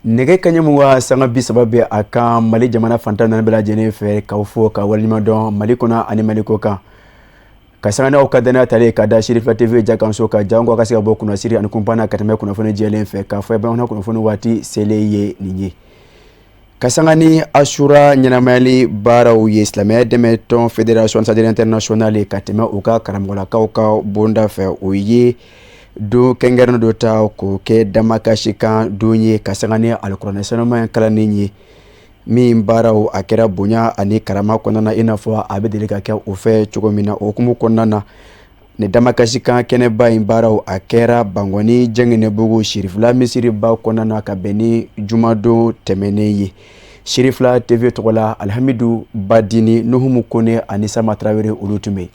Nɛgɛ kaɲɛ 20 sanga 30 bɛ a kan Mali jamana fantan 4 bɛɛ lajɛlen fɛ, k'aw fo ka waleɲuman dɔn Mali kɔnɔ ani Mali kɔ kan, ka sanga n'aw ka danaya talen ka da Sirifila TV jakanso ka janko a ka se ka bɔ kunnasiri ani kunpanna ka tɛmɛ kunnafoni jɛlen fɛ, k'a fɔ bamanan kunnafoni waati selen ye nin ye. Ka sanga ni Asura ɲɛnamayali baaraw ye, silamɛya dɛmɛ tɔn Fédération Ansar Internationale, ka tɛmɛ u ka karamɔgɔlakaw ka bonda fɛ, o ye don kɛrɛnkɛrɛnnen dɔ ta k'o kɛ damakasi kan don ye, ka sanga ni alikuranɛ sanuma kalanni ye, min baaraw a kɛra bonya ani karama kɔnɔna na, i n'a fɔ a bɛ deli ka kɛ o fɛ cogo min na. O hukumu kɔnɔna na, ni damakasi kan kɛnɛba in baaraw a kɛra Bankɔni Jɛngɛnɛbugu Sirifila misiriba kɔnɔna na, ka bɛn ni jumadon tɛmɛnen ye. Sirifila TV tɔgɔ la, Alihamidu Badini, Nuhumu Kone ani Sama Tarawele, olu tun bɛ yen.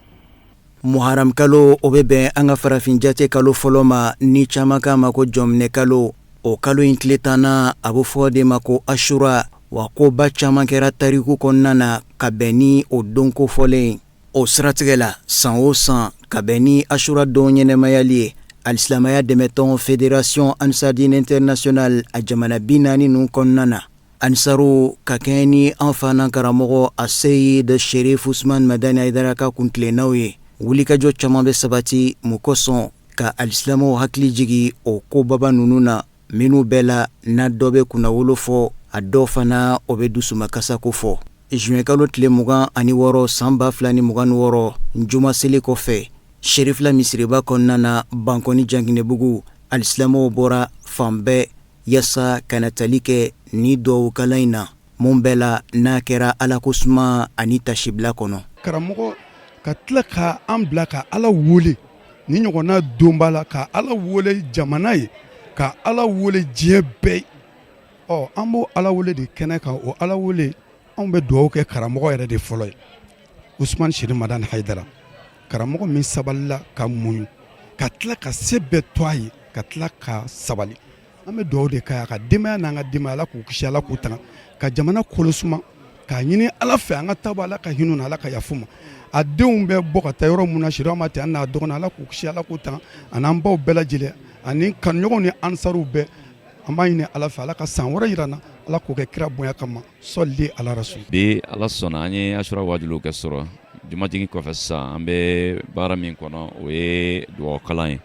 Muharam kalo, o bɛ bɛn an ka farafin jate kalo fɔlɔ ma, ni caman k'a ma ko jɔminɛ kalo. O kalo in tile 10nan, a bɛ fɔ de ma ko Asura. Wa koba caman kɛra tariku kɔnɔna na ka bɛn ni o don kofɔlen. O siratigɛ la, san o san, ka bɛn ni Asura don ɲɛnɛmayali ye, alisilamaya dɛmɛtɔn Fédération Ansar Dine Internationale, a jamana 40 ninnu kɔnɔna na, Ansaru, ka kɛɲɛ ni an fana karamɔgɔ Aseyid Sherif Usman Madani Hayidara ka kuntilennaw ye, wulikajɔ caman bɛ sabati mun kosɔn ka alisilamɛw hakili jigi o kobaba ninnu na, minnu bɛɛ la n'a dɔ bɛ kunnawolo fɔ, a dɔw fana o bɛ dusumakasa ko fɔ. Juin kalo tile 26 san 2026, juma seli kɔfɛ, Serifila misiriba kɔnɔna na, Bankɔni Janginɛbugu, alisilamɛw bɔra fan bɛɛ yaasa ka na tali kɛ ni dugawu kalan in na, mun bɛɛ la n'a kɛra Ala ko suma ani tasibila kɔnɔ. Karamɔgɔ ka tila ka an bila ka Ala wele ni ɲɔgɔnna donba la, ka Ala wele jamana ye, ka Ala wele diɲɛ bɛɛ. Ɔ, an b'o Ala wele de kɛnɛ kan. O Ala wele, anw bɛ dugawu kɛ karamɔgɔ yɛrɛ de fɔlɔ ye, Usumani Seri Madani Hayidara, karamɔgɔ min sabalila ka muɲu, ka tila ka se bɛɛ to a ye, ka tila ka sabali. An bɛ dugawu de k'a ye, a ka denbaya n'an ka denbaya, Ala k'u kisi, Ala k'u tanga, ka jamana kolo suma, k'a ɲini Ala fɛ an ka taabɔ, Ala ka hinɛ na, Ala ka yafa ma. A denw bɛ bɔ ka taa yɔrɔ mun na, sariya ma ten, an n'a dɔgɔnin, Ala k'u kisi, Ala k'u tanga, ani baw bɛɛ lajɛlen ani kanuɲɔgɔnw ni ansaruw bɛɛ. An b'a ɲini Ala fɛ, Ala ka san wɛrɛ yira na, Ala k'o kɛ kira bonya kama, sɔli ala rasul. Bi, Ala sɔnna, an ye Asura wajuliw kɛ sɔrɔ jumajigin kɔfɛ. Sisan an bɛ baara min kɔnɔ, o ye dugawu kalan ye,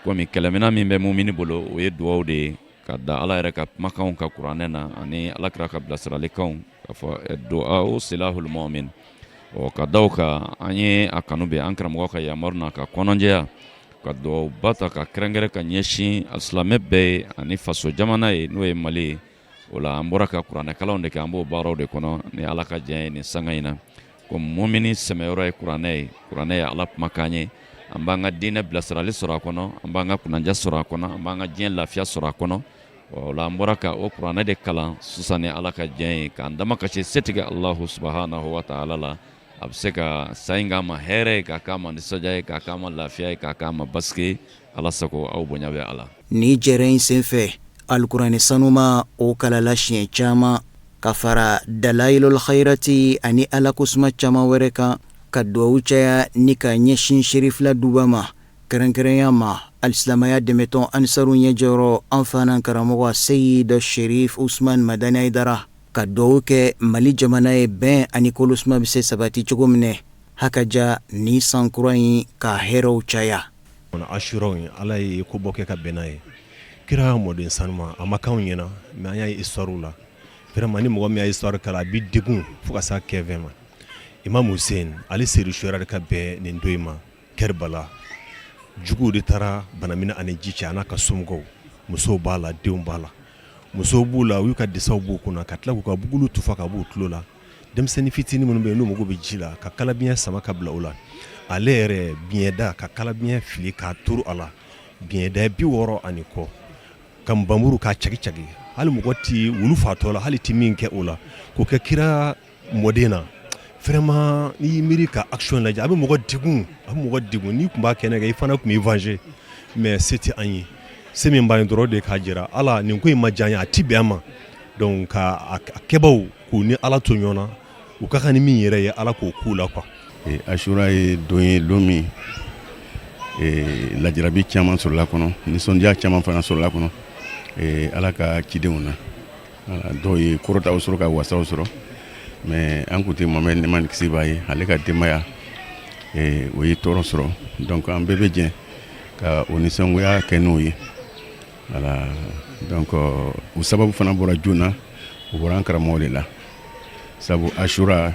komi kɛlɛminɛ min bɛ mumini bolo, o ye dugawu de ye, ka da Ala yɛrɛ ka kumakanw ka kuranɛ na ani Ala kira ka bilasiralikanw, k'a fɔ du'a silahul mu'min. Ɔ, ka da o kan, an ye a kanu bɛ an karamɔgɔ ka yamaru na ka kɔnɔnjɛya ka dugawuba ta ka kɛrɛnkɛrɛn ka ɲɛsin silamɛ bɛɛ ye ani faso jamana ye, n'o ye Mali ye. O la, an bɔra ka kuranɛkalanw de kɛ, an b'o baaraw de kɔnɔ ni Ala ka diɲɛ ye nin sanga in na. Ko mumini sɛmɛyɔrɔ ye kuranɛ ye, kuranɛ ye Ala kumakan ye. An b'an ka diinɛ bilasirali sɔrɔ a kɔnɔ, an b'an ka kunnadiya sɔrɔ a kɔnɔ, an b'an ka diɲɛ lafiya sɔrɔ a kɔnɔ. O la, an bɔra ka o kuranɛ de kalan sisan ni Ala ka diɲɛ ye, k'an dama kasi setigi Alahu subahanahu wa taala la, a bɛ se ka san in k'an ma hɛrɛ ye, k'a k'an ma nisɔndiya ye, k'a k'an ma lafiya ye, k'a k'an ma basigi. Ala sago, aw bonya bɛ Ala. Ni jɛrɛ in senfɛ, alikuranɛ sanuma o kalala siɲɛ caman, ka fara dalayilul khayrati ani Ala ko suma caman wɛrɛ kan, ka dugawu caya ni ka ɲɛsin Serifila duba ma, kɛrɛnkɛrɛnya ma alisilamaya dɛmɛtɔn Ansaru ɲɛjɔyɔrɔ, an fana karamɔgɔ Seyid Sherif Usman Madani Hayidara, ka dugawu kɛ Mali jamana ye, bɛn ani kolosuma bɛ se sabati cogo min hakaja ni san kura in ka hɛrɛw caya. Asura in, Ala ye ko bɔ kɛ ka bɛn n'a ye. Kira mɔden sanuma, a ma k'anw ɲɛna, mais an y'a ye histoire la. Vraiment, ni mɔgɔ min y'a histoire kalan, a b'i degun fo ka s'a kɛfɛn ma. Imam Hussein, ale seyidu suyara de ka bɛn nin don in ma Kɛribala. Juguw de taara banamini ani ji cɛ, a n'a ka somɔgɔw. Musow b'a la, denw b'a la, musow b'u la, u y'u ka disaw b'u kunna, ka tila k'u ka bugulu tufa ka b'u tulo la. Denmisɛnnin fitinin minnu bɛ yen n'u mago bɛ ji la, ka kalabiɲɛ sama ka bila u la. Ale yɛrɛ biɲɛda, ka kalabiɲɛ fili k'a turu a la, biɲɛda 60 ani kɔ, ka npanmuru k'a cagi cagi, hali mɔgɔ tɛ wulu fatɔ la, hali tɛ min kɛ o la, k'o kɛ kira mɔden na. Vraiment, n'i y'i miiri ka action lajɛ, a bɛ mɔgɔ degun, a bɛ mɔgɔ degun. N'i tun b'a kɛnɛ kan, i fana tun b'i venger, mais se tɛ an ye. Se min b'an ye dɔrɔn de, k'a jira Ala nin ko in ma diya an ye, a ti bɛn an ma. Donc ka a kɛbaw k'u ni Ala to ɲɔgɔn na, u ka kan ni min yɛrɛ ye, Ala k'o k'u la quoi. Asura ye don ye, don min lajarabi caman sɔrɔla kɔnɔ, nisɔndiya caman fana sɔrɔla kɔnɔ Ala ka cidenw na. Dɔw ye kɔrɔtaw sɔrɔ ka wasaw sɔrɔ, mais an kuntigi Mohamɛdi, nɛɛma ni kisi b'a ye, ale ka denbaya, o ye tɔɔrɔ sɔrɔ. Donc an bɛɛ bɛ jɛ ka o nisɔngoya kɛ n'o ye. Voilà, donc o sababu fana bɔra joona, o bɔra an karamɔgɔ de la, sabu Asura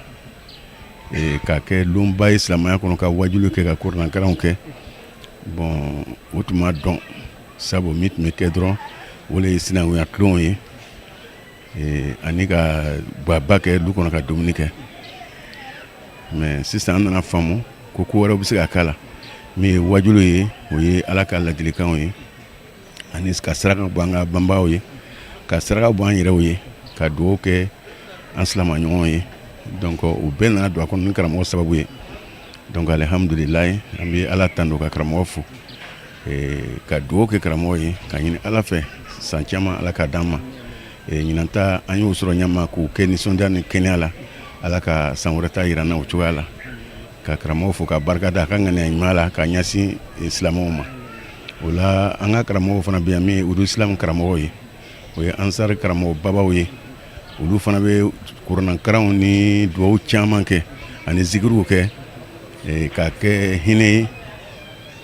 k'a kɛ lonba ye silamɛya kɔnɔ, ka wajulu kɛ, ka kuranɛkalanw kɛ, bon, o tun ma dɔn, sabu min tun bɛ kɛ dɔrɔn, o de ye sinankunya tulonw ye ani ka gaba kɛ du kɔnɔ ka dumuni kɛ. Mais sisan an nana faamu ko ko wɛrɛw bɛ se ka k'a la, min ye wajulu ye, o ye Ala ka ladilikanw ye, ani ka saraka bɔ an ka banbaw ye, ka saraka bɔ an yɛrɛw ye, ka dugawu kɛ an silamɛɲɔgɔnw ye. Donc o bɛɛ nana don a kɔnɔ ni karamɔgɔ sababu ye. Donc alihamudulilayi, an bɛ Ala tando ka karamɔgɔ fo, ka dugawu kɛ karamɔgɔ ye, ka ɲini Ala fɛ san caman Ala ka d'an ma. Ɲinan ta an y'o sɔrɔ ɲama k'o kɛ nisɔndiya ni kɛnɛya la. Ala ka san wɛrɛ ta yira n na o cogoya la. Ka karamɔgɔ fo ka barika da a ka ŋaniya ɲuman la ka ɲɛsin silamɛw ma. O la, an ka karamɔgɔw fana bɛ yan, min ye Udu Islam karamɔgɔw ye, o ye Ansari karamɔgɔ babaw ye. Olu fana bɛ kuranɛkalanw ni dugawu caman kɛ ani zikiriw kɛ, k'a kɛ hinɛ ye,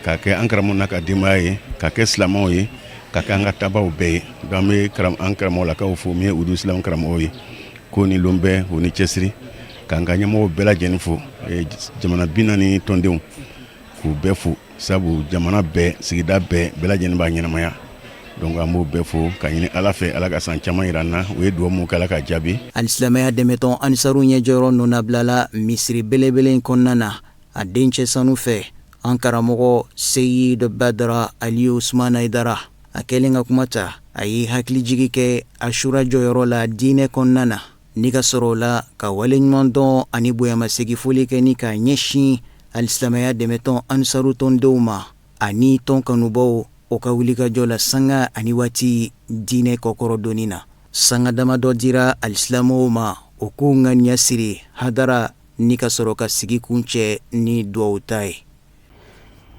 k'a kɛ an karamɔgɔ n'a ka denbaya ye, k'a kɛ silamɛw ye, ka kɛ an ka tabaw bɛɛ ye. Donc an bɛ an karamɔgɔlakaw fo, min ye Udu Islam karamɔgɔw ye, ko ni lon bɛɛ o ni cɛsiri, k'an ka ɲɛmɔgɔw bɛɛ lajɛlen fo, jamana 40 tɔndenw, k'u bɛɛ fo, sabu jamana bɛɛ, sigida bɛɛ, bɛɛ lajɛlen b'a ɲɛnamaya. Donc an b'o bɛɛ fo ka ɲini Ala fɛ, Ala ka san caman yira an na. U ye dugawu mun kɛ, Ala ka jaabi. Alisilamɛya dɛmɛtɔn Ansaru ɲɛjɔyɔrɔ nɔnabilala misiri belebele in kɔnɔna na a dencɛ sanu fɛ, an karamɔgɔ Seyid Badara Aliyu Usman Hayidara. A kɛlen ka kuma ta, a ye hakilijigi kɛ Asura jɔyɔrɔ la diinɛ kɔnɔna na, ni ka sɔrɔ o la ka waleɲumandɔn ani bonyamasegin foli kɛ ni k'a ɲɛsin alisilamɛya dɛmɛtɔn Ansaru tɔndenw ma ani tɔn kanubaw, o ka wulikajɔ la sanga ani waati diinɛ kɔkɔrɔdonni na. Sanga damadɔ dira alisilamɛw ma o k'u ŋaniya siri hadara ni ka sɔrɔ ka sigi kuncɛ ni dugawu ta ye.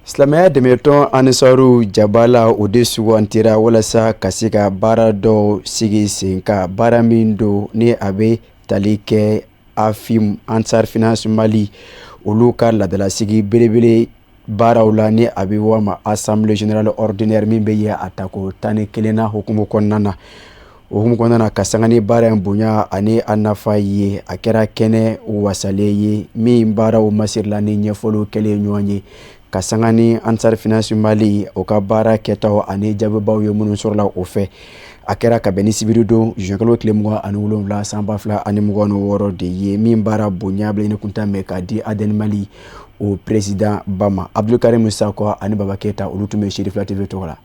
Silamɛya dɛmɛtɔn Ansaru jabala, o de sugantira walasa ka se ka baara dɔw sigi sen kan, baara min don ni a bɛ tali kɛ AFIM, Ansar Finance Mali, olu ka laadalasigi belebele baaraw la, ni a bɛ wa ma Assemblée générale ordinaire, min bɛ ye a tako 11nan hukumu kɔnɔna na. O hukumu kɔnɔna na, ka sanga ni baara in bonya ani a nafa ye, a kɛra kɛnɛ wasalen ye min baaraw masirila ni ɲɛfɔliw kɛlen ɲɔgɔn ye, ka sanga ni Ansar Finance Mali o ka baara kɛtaw ani jaabibaw ye minnu sɔrɔla o fɛ. A kɛra ka bɛn ni sibiri don, juin tile 27 san 2026 de ye, min baara bonya bila ɲini kunta mɛn k'a di ADN Mali o président ba ma. Abdulkarim Sakɔ ani Baba Keyita, olu tun bɛ Sirifila TV tɔgɔ la.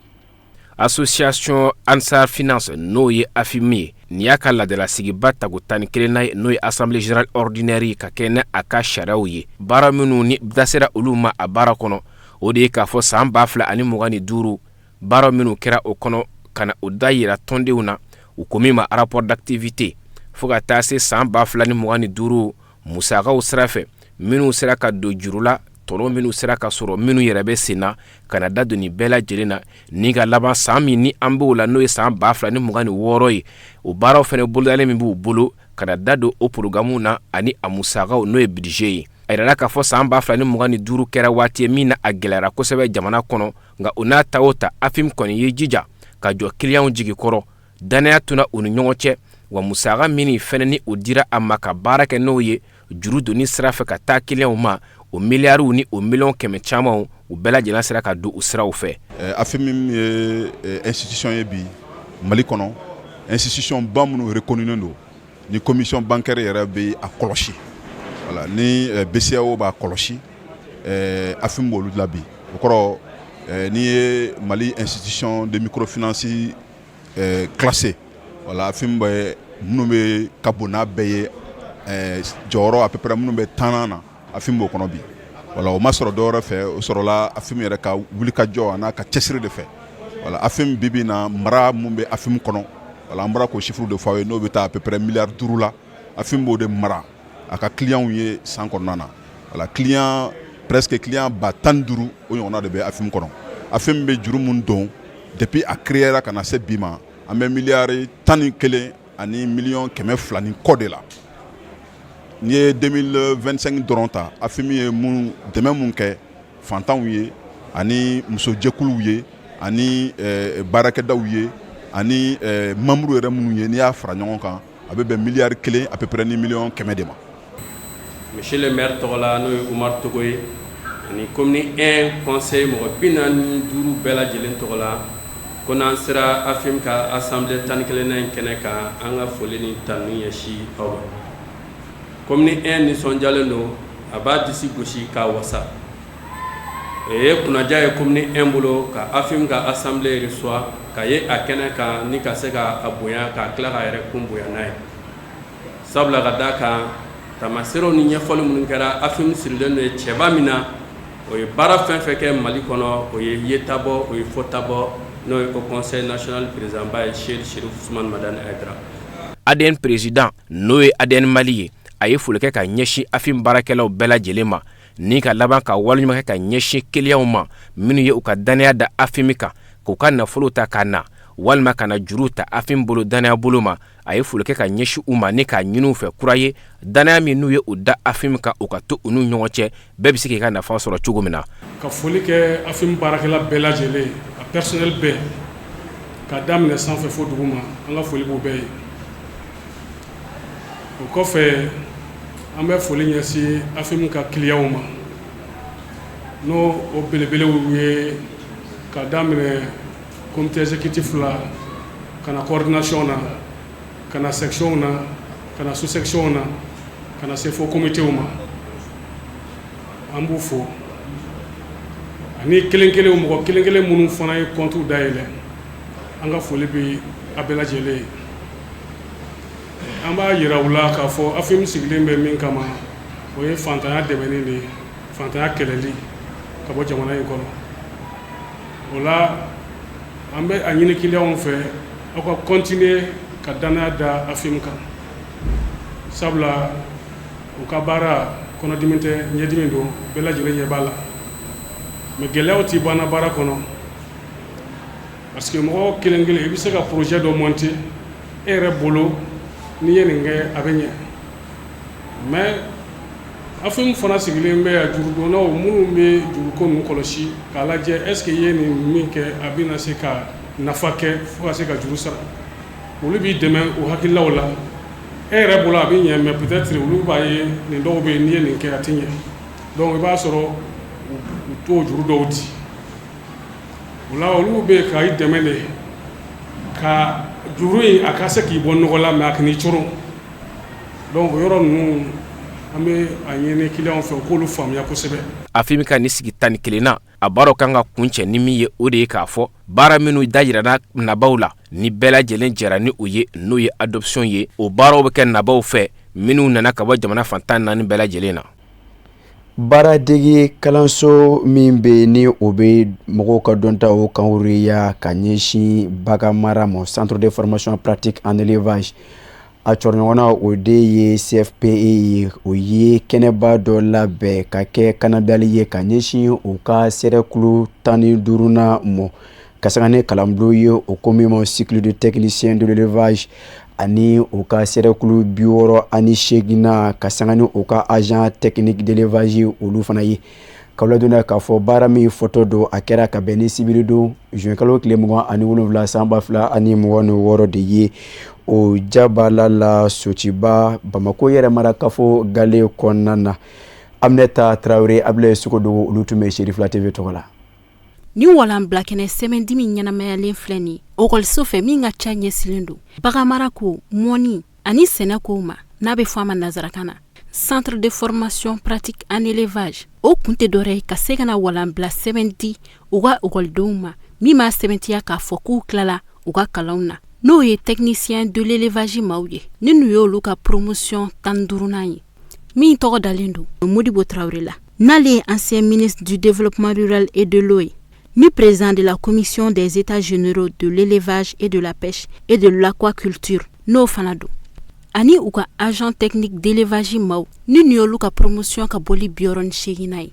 Association Ansar Finance, n'o ye AFIM ye, nin y'a ka laadalasigiba tako 11nan ye, n'o ye Assemblée générale ordinaire ye, ka kɛ ni a ka sariyaw ye. Baara minnu ni da sera olu ma a baara kɔnɔ, o de ye k'a fɔ san 2025 baara minnu kɛra o kɔnɔ, ka na o da yira tɔndenw na, u ko min ma rapport d'activité, fo ka taa se san 2025 musakaw sira fɛ, minnu sera ka don juru la, tɔnɔ minnu sera ka sɔrɔ, minnu yɛrɛ bɛ sen na, ka na da don nin bɛɛ lajɛlen na, ni ka laban san min ni an b'o la, n'o ye san 2026 ye, o baaraw fana bolodalen min b'u bolo, ka na da don o programme na ani a musakaw, n'o ye budget ye. A yirala k'a fɔ san 2025 kɛra waati ye min na a gɛlɛyara kosɛbɛ jamana kɔnɔ, nka o n'a ta o ta, AFIM kɔni ye jija ka jɔ kiliyanw jigi kɔrɔ, dannaya tuna u ni ɲɔgɔn cɛ. Wa musaka min fana ni o dira a ma ka baara kɛ n'o ye juru donni sira fɛ ka taa kiliyanw ma, o miliyariw ni o miliyɔn kɛmɛ camanw, u bɛɛ lajɛlen sera ka don u siraw fɛ. AFIM ye institution ye bi Mali kɔnɔ, institution ba minnu reconnu don, ni commission bancaire yɛrɛ bɛ a kɔlɔsi, voilà, ni BCEAO b'a kɔlɔsi, AFIM b'olu la bi. O kɔrɔ, n'i ye Mali institution de microfinance classé, voilà, AFIM bɛ minnu bɛ ka bon n'a bɛɛ ye jɔyɔrɔ à peu près minnu bɛ tannan na, AFIM b'o kɔnɔ bi. Voilà, o ma sɔrɔ dɔwɛrɛ fɛ, o sɔrɔla AFIM yɛrɛ ka wulikajɔ a n'a ka cɛsiri de fɛ. Voilà, AFIM bi bi in na, mara mun bɛ AFIM kɔnɔ, voilà, an bɔra k'o chiffre de fɔ aw ye, n'o bɛ taa à peu près miliyari 5 la, AFIM b'o de mara a ka clients ye san kɔnɔna na. Voilà, client presque client 15 000 o ɲɔgɔnna de bɛ AFIM kɔnɔ. AFIM bɛ juru mun don depuis a créera ka na se bi ma, an bɛ miliyari 11. ani miliyɔn 200 ni kɔ de la. N'i ye 2025 dɔrɔn ta, AFIM ye mun dɛmɛ mun kɛ fantanw ye ani musojɛkuluw ye ani baarakɛdaw ye ani membre yɛrɛ minnu ye, n'i y'a fara ɲɔgɔn kan, a bɛ bɛn miliyari 1 à peu près ni miliyɔn 100 de ma. Monsieur le maire tɔgɔ la, n'o ye Umaru Togo ye, ani commune 1 conseil mɔgɔ 45 bɛɛ lajɛlen tɔgɔ la, ko n'an sera AFIM ka assemblée 11nan in kɛnɛ kan, an ka foli ni tanu ɲɛsin aw ma. Commune 1 nisɔndiyalen don, a b'a disi gosi k'a wasa. O ye kunnaja ye commune 1 bolo ka AFIM ka assemblée reçoit, ka ye a kɛnɛ kan ni ka se ka a bonya, k'a tila k'a yɛrɛ kun bonya n'a ye, sabula ka d'a kan tamaserew ni ɲɛfɔli minnu kɛra, AFIM sirilen don ye cɛba min na, o ye baara fɛn fɛn kɛ Mali kɔnɔ, o ye yeta bɔ, o ye fɔta bɔ, n'o ye Haut Conseil national président ba ye, Seyidi Cherif Ousmane Madani Haidara. ADN président, n'o ye ADN Mali ye, a ye foli kɛ ka ɲɛsin AFIM baarakɛlaw bɛɛ lajɛlen ma, ni ka laban ka waleɲuman kɛ ka ɲɛsin kiliyanw ma minnu ye u ka dannaya da AFIM kan, k'u ka nafolo ta ka na walima ka na juru ta AFIM bolo dannaya bolo ma. A ye foli kɛ ka ɲɛsin u ma ni k'a ɲini u fɛ kura ye, dannaya min n'u ye u da AFIM kan, u ka to u n'u ɲɔgɔn cɛ, bɛɛ bɛ se k'i ka nafa sɔrɔ cogo min na. Ka foli kɛ AFIM baarakɛla bɛɛ lajɛlen, a personnel bɛɛ, ka daminɛ sanfɛ fo dugu ma, an ka foli b'u bɛɛ ye. O kɔfɛ, an bɛ foli ɲɛsin AFIM ka kiliyanw ma, n'o o belebelew ye, ka daminɛ comité exécutif la, ka na coordination na, ka na section na, ka na sous section na, ka na se fo comité ma, an b'u fo, ani kelen kelen, mɔgɔ kelen kelen minnu fana ye compte dayɛlɛ, an ka foli bɛ a bɛɛ lajɛlen ye. An b'a yira u la k'a fɔ AFIM sigilen bɛ min kama, o ye fantanya dɛmɛni de ye, fantanya kɛlɛli ka bɔ jamana in kɔnɔ. O la, an bɛ a ɲini kiliyanw fɛ, aw ka continuer ka danaya da AFIM kan, sabula u ka baara, kɔnɔdimi tɛ, ɲɛdimi don, bɛɛ lajɛlen ɲɛ b'a la. Mais gɛlɛyaw tɛ banna baara kɔnɔ, parce que mɔgɔ kelen kelen, i bɛ se ka projet dɔ monter e yɛrɛ bolo, n'i ye nin kɛ, a bɛ ɲɛ. Mais AFIM fana sigilen bɛ yan, jurudonnaw minnu bɛ juruko ninnu kɔlɔsi k'a lajɛ, est ce que i ye nin min kɛ, a bɛna se ka nafa kɛ fo ka se ka juru sara, olu b'i dɛmɛ o hakililaw la. E yɛrɛ bolo a bɛ ɲɛ, mais peut-être olu b'a ye nin dɔw bɛ yen, n'i ye nin kɛ, a tɛ ɲɛ. Donc i b'a sɔrɔ u t'o juru dɔw di. O la, olu bɛ ka i dɛmɛ de ka juru in a ka se k'i bɔ nɔgɔ la, mais a kan'i coron. Donc o yɔrɔ ninnu, an bɛ a ɲini kiliyanw fɛ, u k'olu faamuya kosɛbɛ. AFIM ka nin sigi 11nan, a baaraw kan ka kuncɛ ni min ye, o de ye k'a fɔ baara minnu dajirana nabaw la, ni bɛɛ lajɛlen jɛra ni o ye, n'o ye adoption ye, o baaraw bɛ kɛ nabaw fɛ minnu nana ka bɔ jamana fan 14 bɛɛ lajɛlen na. Baaradege kalanso min bɛ ni o bɛ mɔgɔw ka dɔntaw kanwuriya ka ɲɛsin bagan mara ma, Centre de formation pratique en élevage, a cɔrɔɲɔgɔnna o de ye CFPE ye, o ye kɛnɛba dɔ labɛn ka kɛ kanabilali ye ka ɲɛsin u ka cercle 15nan ma, ka sanga ni kalanbulon ye, o ko min ma cycle de technicien de l'élevage, ani u ka cercle 68nan, ka sanga ni u ka agent technique d'élevage olu fana ye. Ka ladɔnniya k'a fɔ baara min fɔtɔ don, a kɛra ka bɛn ni sibiridon juin kalo tile 27 san 2026 de ye, o jabala la Sotiba, Bamako yɛrɛ mara kafo gale kɔnɔna na. Aminata Tarawele, Abulaye Sogodogo, olu tun bɛ Serifila TV tɔgɔ la. Ni walan bilakɛnɛ sɛmɛndimi ɲɛnamayalen filɛ nin okɔliso fɛ min ka ca ɲɛsilen don baganmara ko, mɔni ani sɛnɛkow ma, n'a bɛ fɔ a ma nansarakan na Centre de formation pratique en élevage, o kun tɛ dɔwɛrɛ ye ka se ka na walan bila sɛbɛn di u ka okɔlidenw ma min b'a sɛbɛntiya k'a fɔ k'u tilala u ka kalanw na, n'o ye technicien de l'élevage maaw ye. Ni n'u y'olu ka promotion 15nan ye min tɔgɔ dalen don Modibo Traoré la, n'ale ye ancien ministre du Développement rural et de l'eau ye, ni président de la commission des états généraux de l'élevage et de la pêche et de l'aquaculture, n'o fana don, ani u ka agent technique d'élevage maaw, ni nin y'olu ka promotion ka bɔli 68nan ye,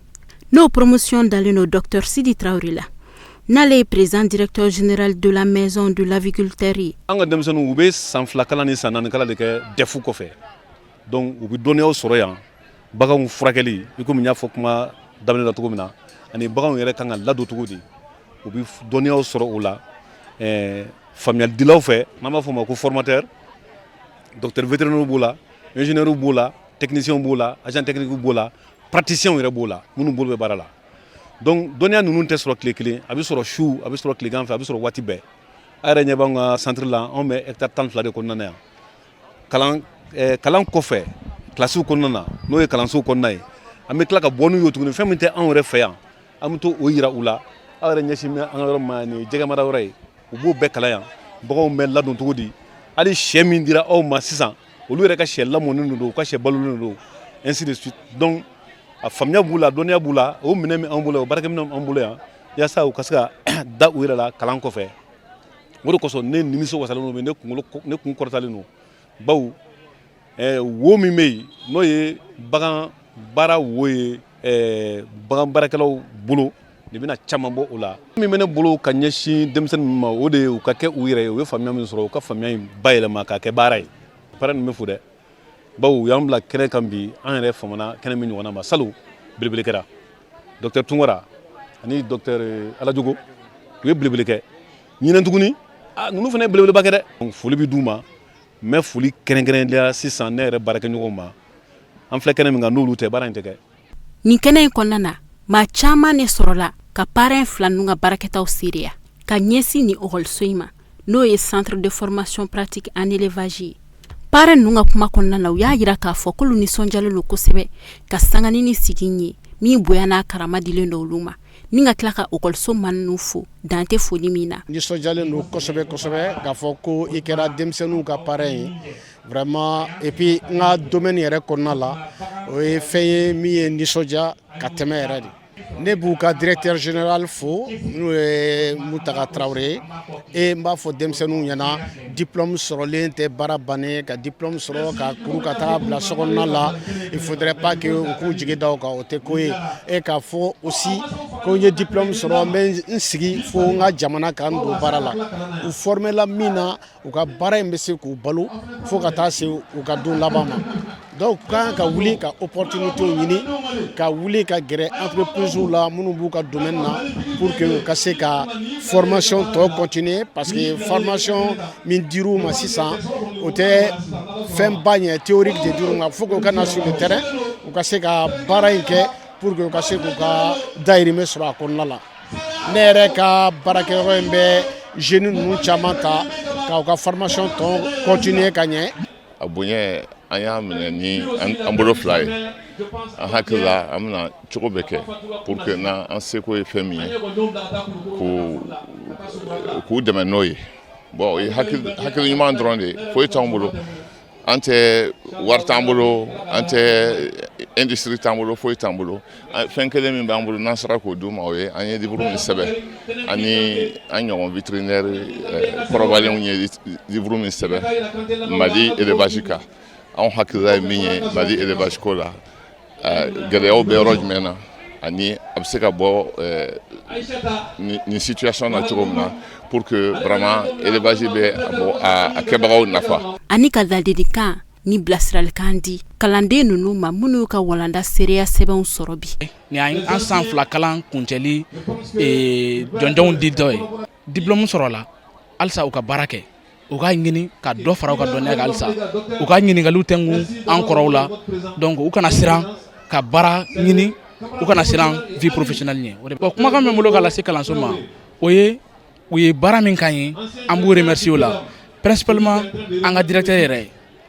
n'o promotion dalen don docteur Sidi Traoré la. N'ale ye président directeur général de la maison de l'aviculteur ye. An ka denmisɛnninw, u bɛ san 2 kalan ni san 4 kalan de kɛ DEF kɔfɛ. Donc u bɛ dɔnniyaw sɔrɔ yan, baganw furakɛli, i komi n y'a fɔ kuma daminɛ la cogo min na, ani baganw yɛrɛ kan ka ladon cogo di. U bɛ dɔnniyaw sɔrɔ o la faamuyalidilaw fɛ, n'an b'a fɔ o ma ko formateur. Docteur vétérinaire b'o la, ingénieur b'o la, technicien b'o la, agent technique b'o la, praticien yɛrɛ b'o la, minnu bolo bɛ baara la. Donc dɔnniya ninnu tɛ sɔrɔ tile kelen, a bɛ sɔrɔ su, a bɛ sɔrɔ tilegan fɛ, a bɛ sɔrɔ waati bɛɛ. A yɛrɛ ɲɛ b'an ka centre la, anw bɛ hectare 12 de kɔnɔna na yan. Kalan kɔfɛ, kilasiw kɔnɔna na, n'o ye kalansow kɔnɔna ye, an bɛ tila ka bɔ n'u ye tuguni. Fɛn min tɛ anw yɛrɛ fɛ yan, an bɛ to o yira u la. Aw yɛrɛ ɲɛsin bɛ an ka yɔrɔ ma, nin ye jɛgɛ mara yɔrɔ ye. U b'o bɛɛ kalan yan, baganw bɛ ladon cogo di. Hali sɛ min dira aw ma sisan, olu yɛrɛ ka sɛ lamɔnen don, u ka sɛ balolen don, ainsi de suite. Donc a faamuya b'u la, dɔnniya b'u la. O minɛn min anw bolo, o baarakɛminɛn b'an bolo yan, yaasa u ka se ka da u yɛrɛ la kalan kɔfɛ. O de kosɔn ne nimisi wasalen don, ne kunkolo, ne kun kɔrɔtalen don, bawo wo min bɛ yen, n'o ye bagan baara wo ye, bagan baarakɛlaw bolo, nin bɛna caman bɔ o la. Min bɛ ne bolo ka ɲɛsin denmisɛnnin ma, o de ye u ka kɛ u yɛrɛ ye. U ye faamuya min sɔrɔ, u ka faamuya in bayɛlɛma k'a kɛ baara ye. Parrain ninnu bɛ fo dɛ, bawo u y'an bila kɛnɛ kan bi. An yɛrɛ famana kɛnɛ min ɲɔgɔnna ma salon, belebele kɛra. Docteur Tunkara ani docteur Alajogo, u ye belebele kɛ. Ɲinɛ tuguni, ninnu fana ye belebeleba kɛ dɛ. Foli bɛ d'u ma. N bɛ foli kɛrɛnkɛrɛnnenya sisan ne yɛrɛ baarakɛɲɔgɔnw ma. An filɛ kɛnɛ min kan, n'olu tɛ, baara in tɛ kɛ. Nin kɛnɛ in kɔnɔna na, maa caman de sɔrɔla ka parrain fila ninnu ka baarakɛtaw seereya ka ɲɛsin nin ekɔliso in ma, n'o ye centre de formation pratique en élevage ye. Parrain ninnu ka kuma kɔnɔna na, u y'a jira k'a fɔ k'olu nisɔndiyalen don kosɛbɛ ka sanga ni sigi in ye, min bonya n'a karama dilen don olu ma, ni ka tila ka ekɔliso maa ninnu fo dan tɛ foli min na. Nisɔndiyalen don kosɛbɛ kosɛbɛ k'a fɔ ko i kɛra denmisɛnninw ka parrain ye vraiment. Et puis n ka domaine yɛrɛ kɔnɔna la, o ye fɛn ye min ye nisɔndiya ka tɛmɛ yɛrɛ de. Ne b'u ka directeur général fo, n'o ye Mutaga Tarawele ye. E n b'a fɔ denmisɛnninw ɲɛna, diplôme sɔrɔlen tɛ baara bannen. Ka diplôme sɔrɔ ka kuru ka taga bila sokɔnɔna la, il faudrait pas que u k'u jigi da o kan, o tɛ ko ye. E k'a fɔ aussi ko n ye diplôme sɔrɔ, n bɛ n sigi fo n ka jamana ka n don baara la. U formé la min na, u ka baara in bɛ se k'u balo fo ka taa se u ka don laban ma. Donc kan ka wuli ka opportunité ɲini, ka wuli ka gɛrɛ entreprise la minnu b'u ka domaine na, pour que u ka se ka formation tɔ continuer, parce que formation min dir'u ma sisan, o tɛ fɛnba ɲɛ, théorique de dir'u ma. Faut que u ka na sur le terrain, u ka se ka baara in kɛ pour que u ka se k'u ka dahirimɛ sɔrɔ a kɔnɔna la. Ne yɛrɛ ka baarakɛyɔrɔ in bɛ jeunes ninnu caman ta k'u ka formation tɔ continuer ka ɲɛ. A bonya, an y'a minɛ ni an bolo fila ye. An hakili la, an bɛna cogo bɛɛ kɛ pour que n'an an seko ye fɛn min ye, k'u dɛmɛ n'o ye. Bon, o ye hakili ɲuman dɔrɔn de ye. Foyi t'anw bolo, an tɛ wari t'an bolo, an tɛ industrie t'an bolo, foyi t'an bolo. Fɛn kelen min b'an bolo, n'an sera k'o d'u ma, o ye an ye livre min sɛbɛn, ani an ɲɔgɔn vétérinaire kɔrɔbalenw ye livre min sɛbɛn Mali élevage kan. Anw hakilila ye min ye Mali élevage ko la, gɛlɛyaw bɛ yɔrɔ jumɛn na, ani a bɛ se ka bɔ nin situation na cogo min na, pour que vraiment élevage bɛ a kɛbagaw nafa. Ani ka ladilikan ni bilasiralikan di kalanden ninnu ma, minnu y'u ka walanda seereya sɛbɛnw sɔrɔ bi. Nin an san 2 kalan kuncɛli jɔnjɔnw di dɔ ye, diplôme sɔrɔla, halisa u ka baara kɛ, u ka ɲini ka dɔ fara u ka dɔnniya kan, halisa u ka ɲininkaliw tɛnku an kɔrɔw la. Donc u kana siran ka baara ɲini, u kana siran vie professionnelle ɲɛ. O de bon, kumakan min bolo ka lase kalanso ma, o ye u ye baara min k'an ye, an b'u remercier o la. Principalement an ka directeur yɛrɛ,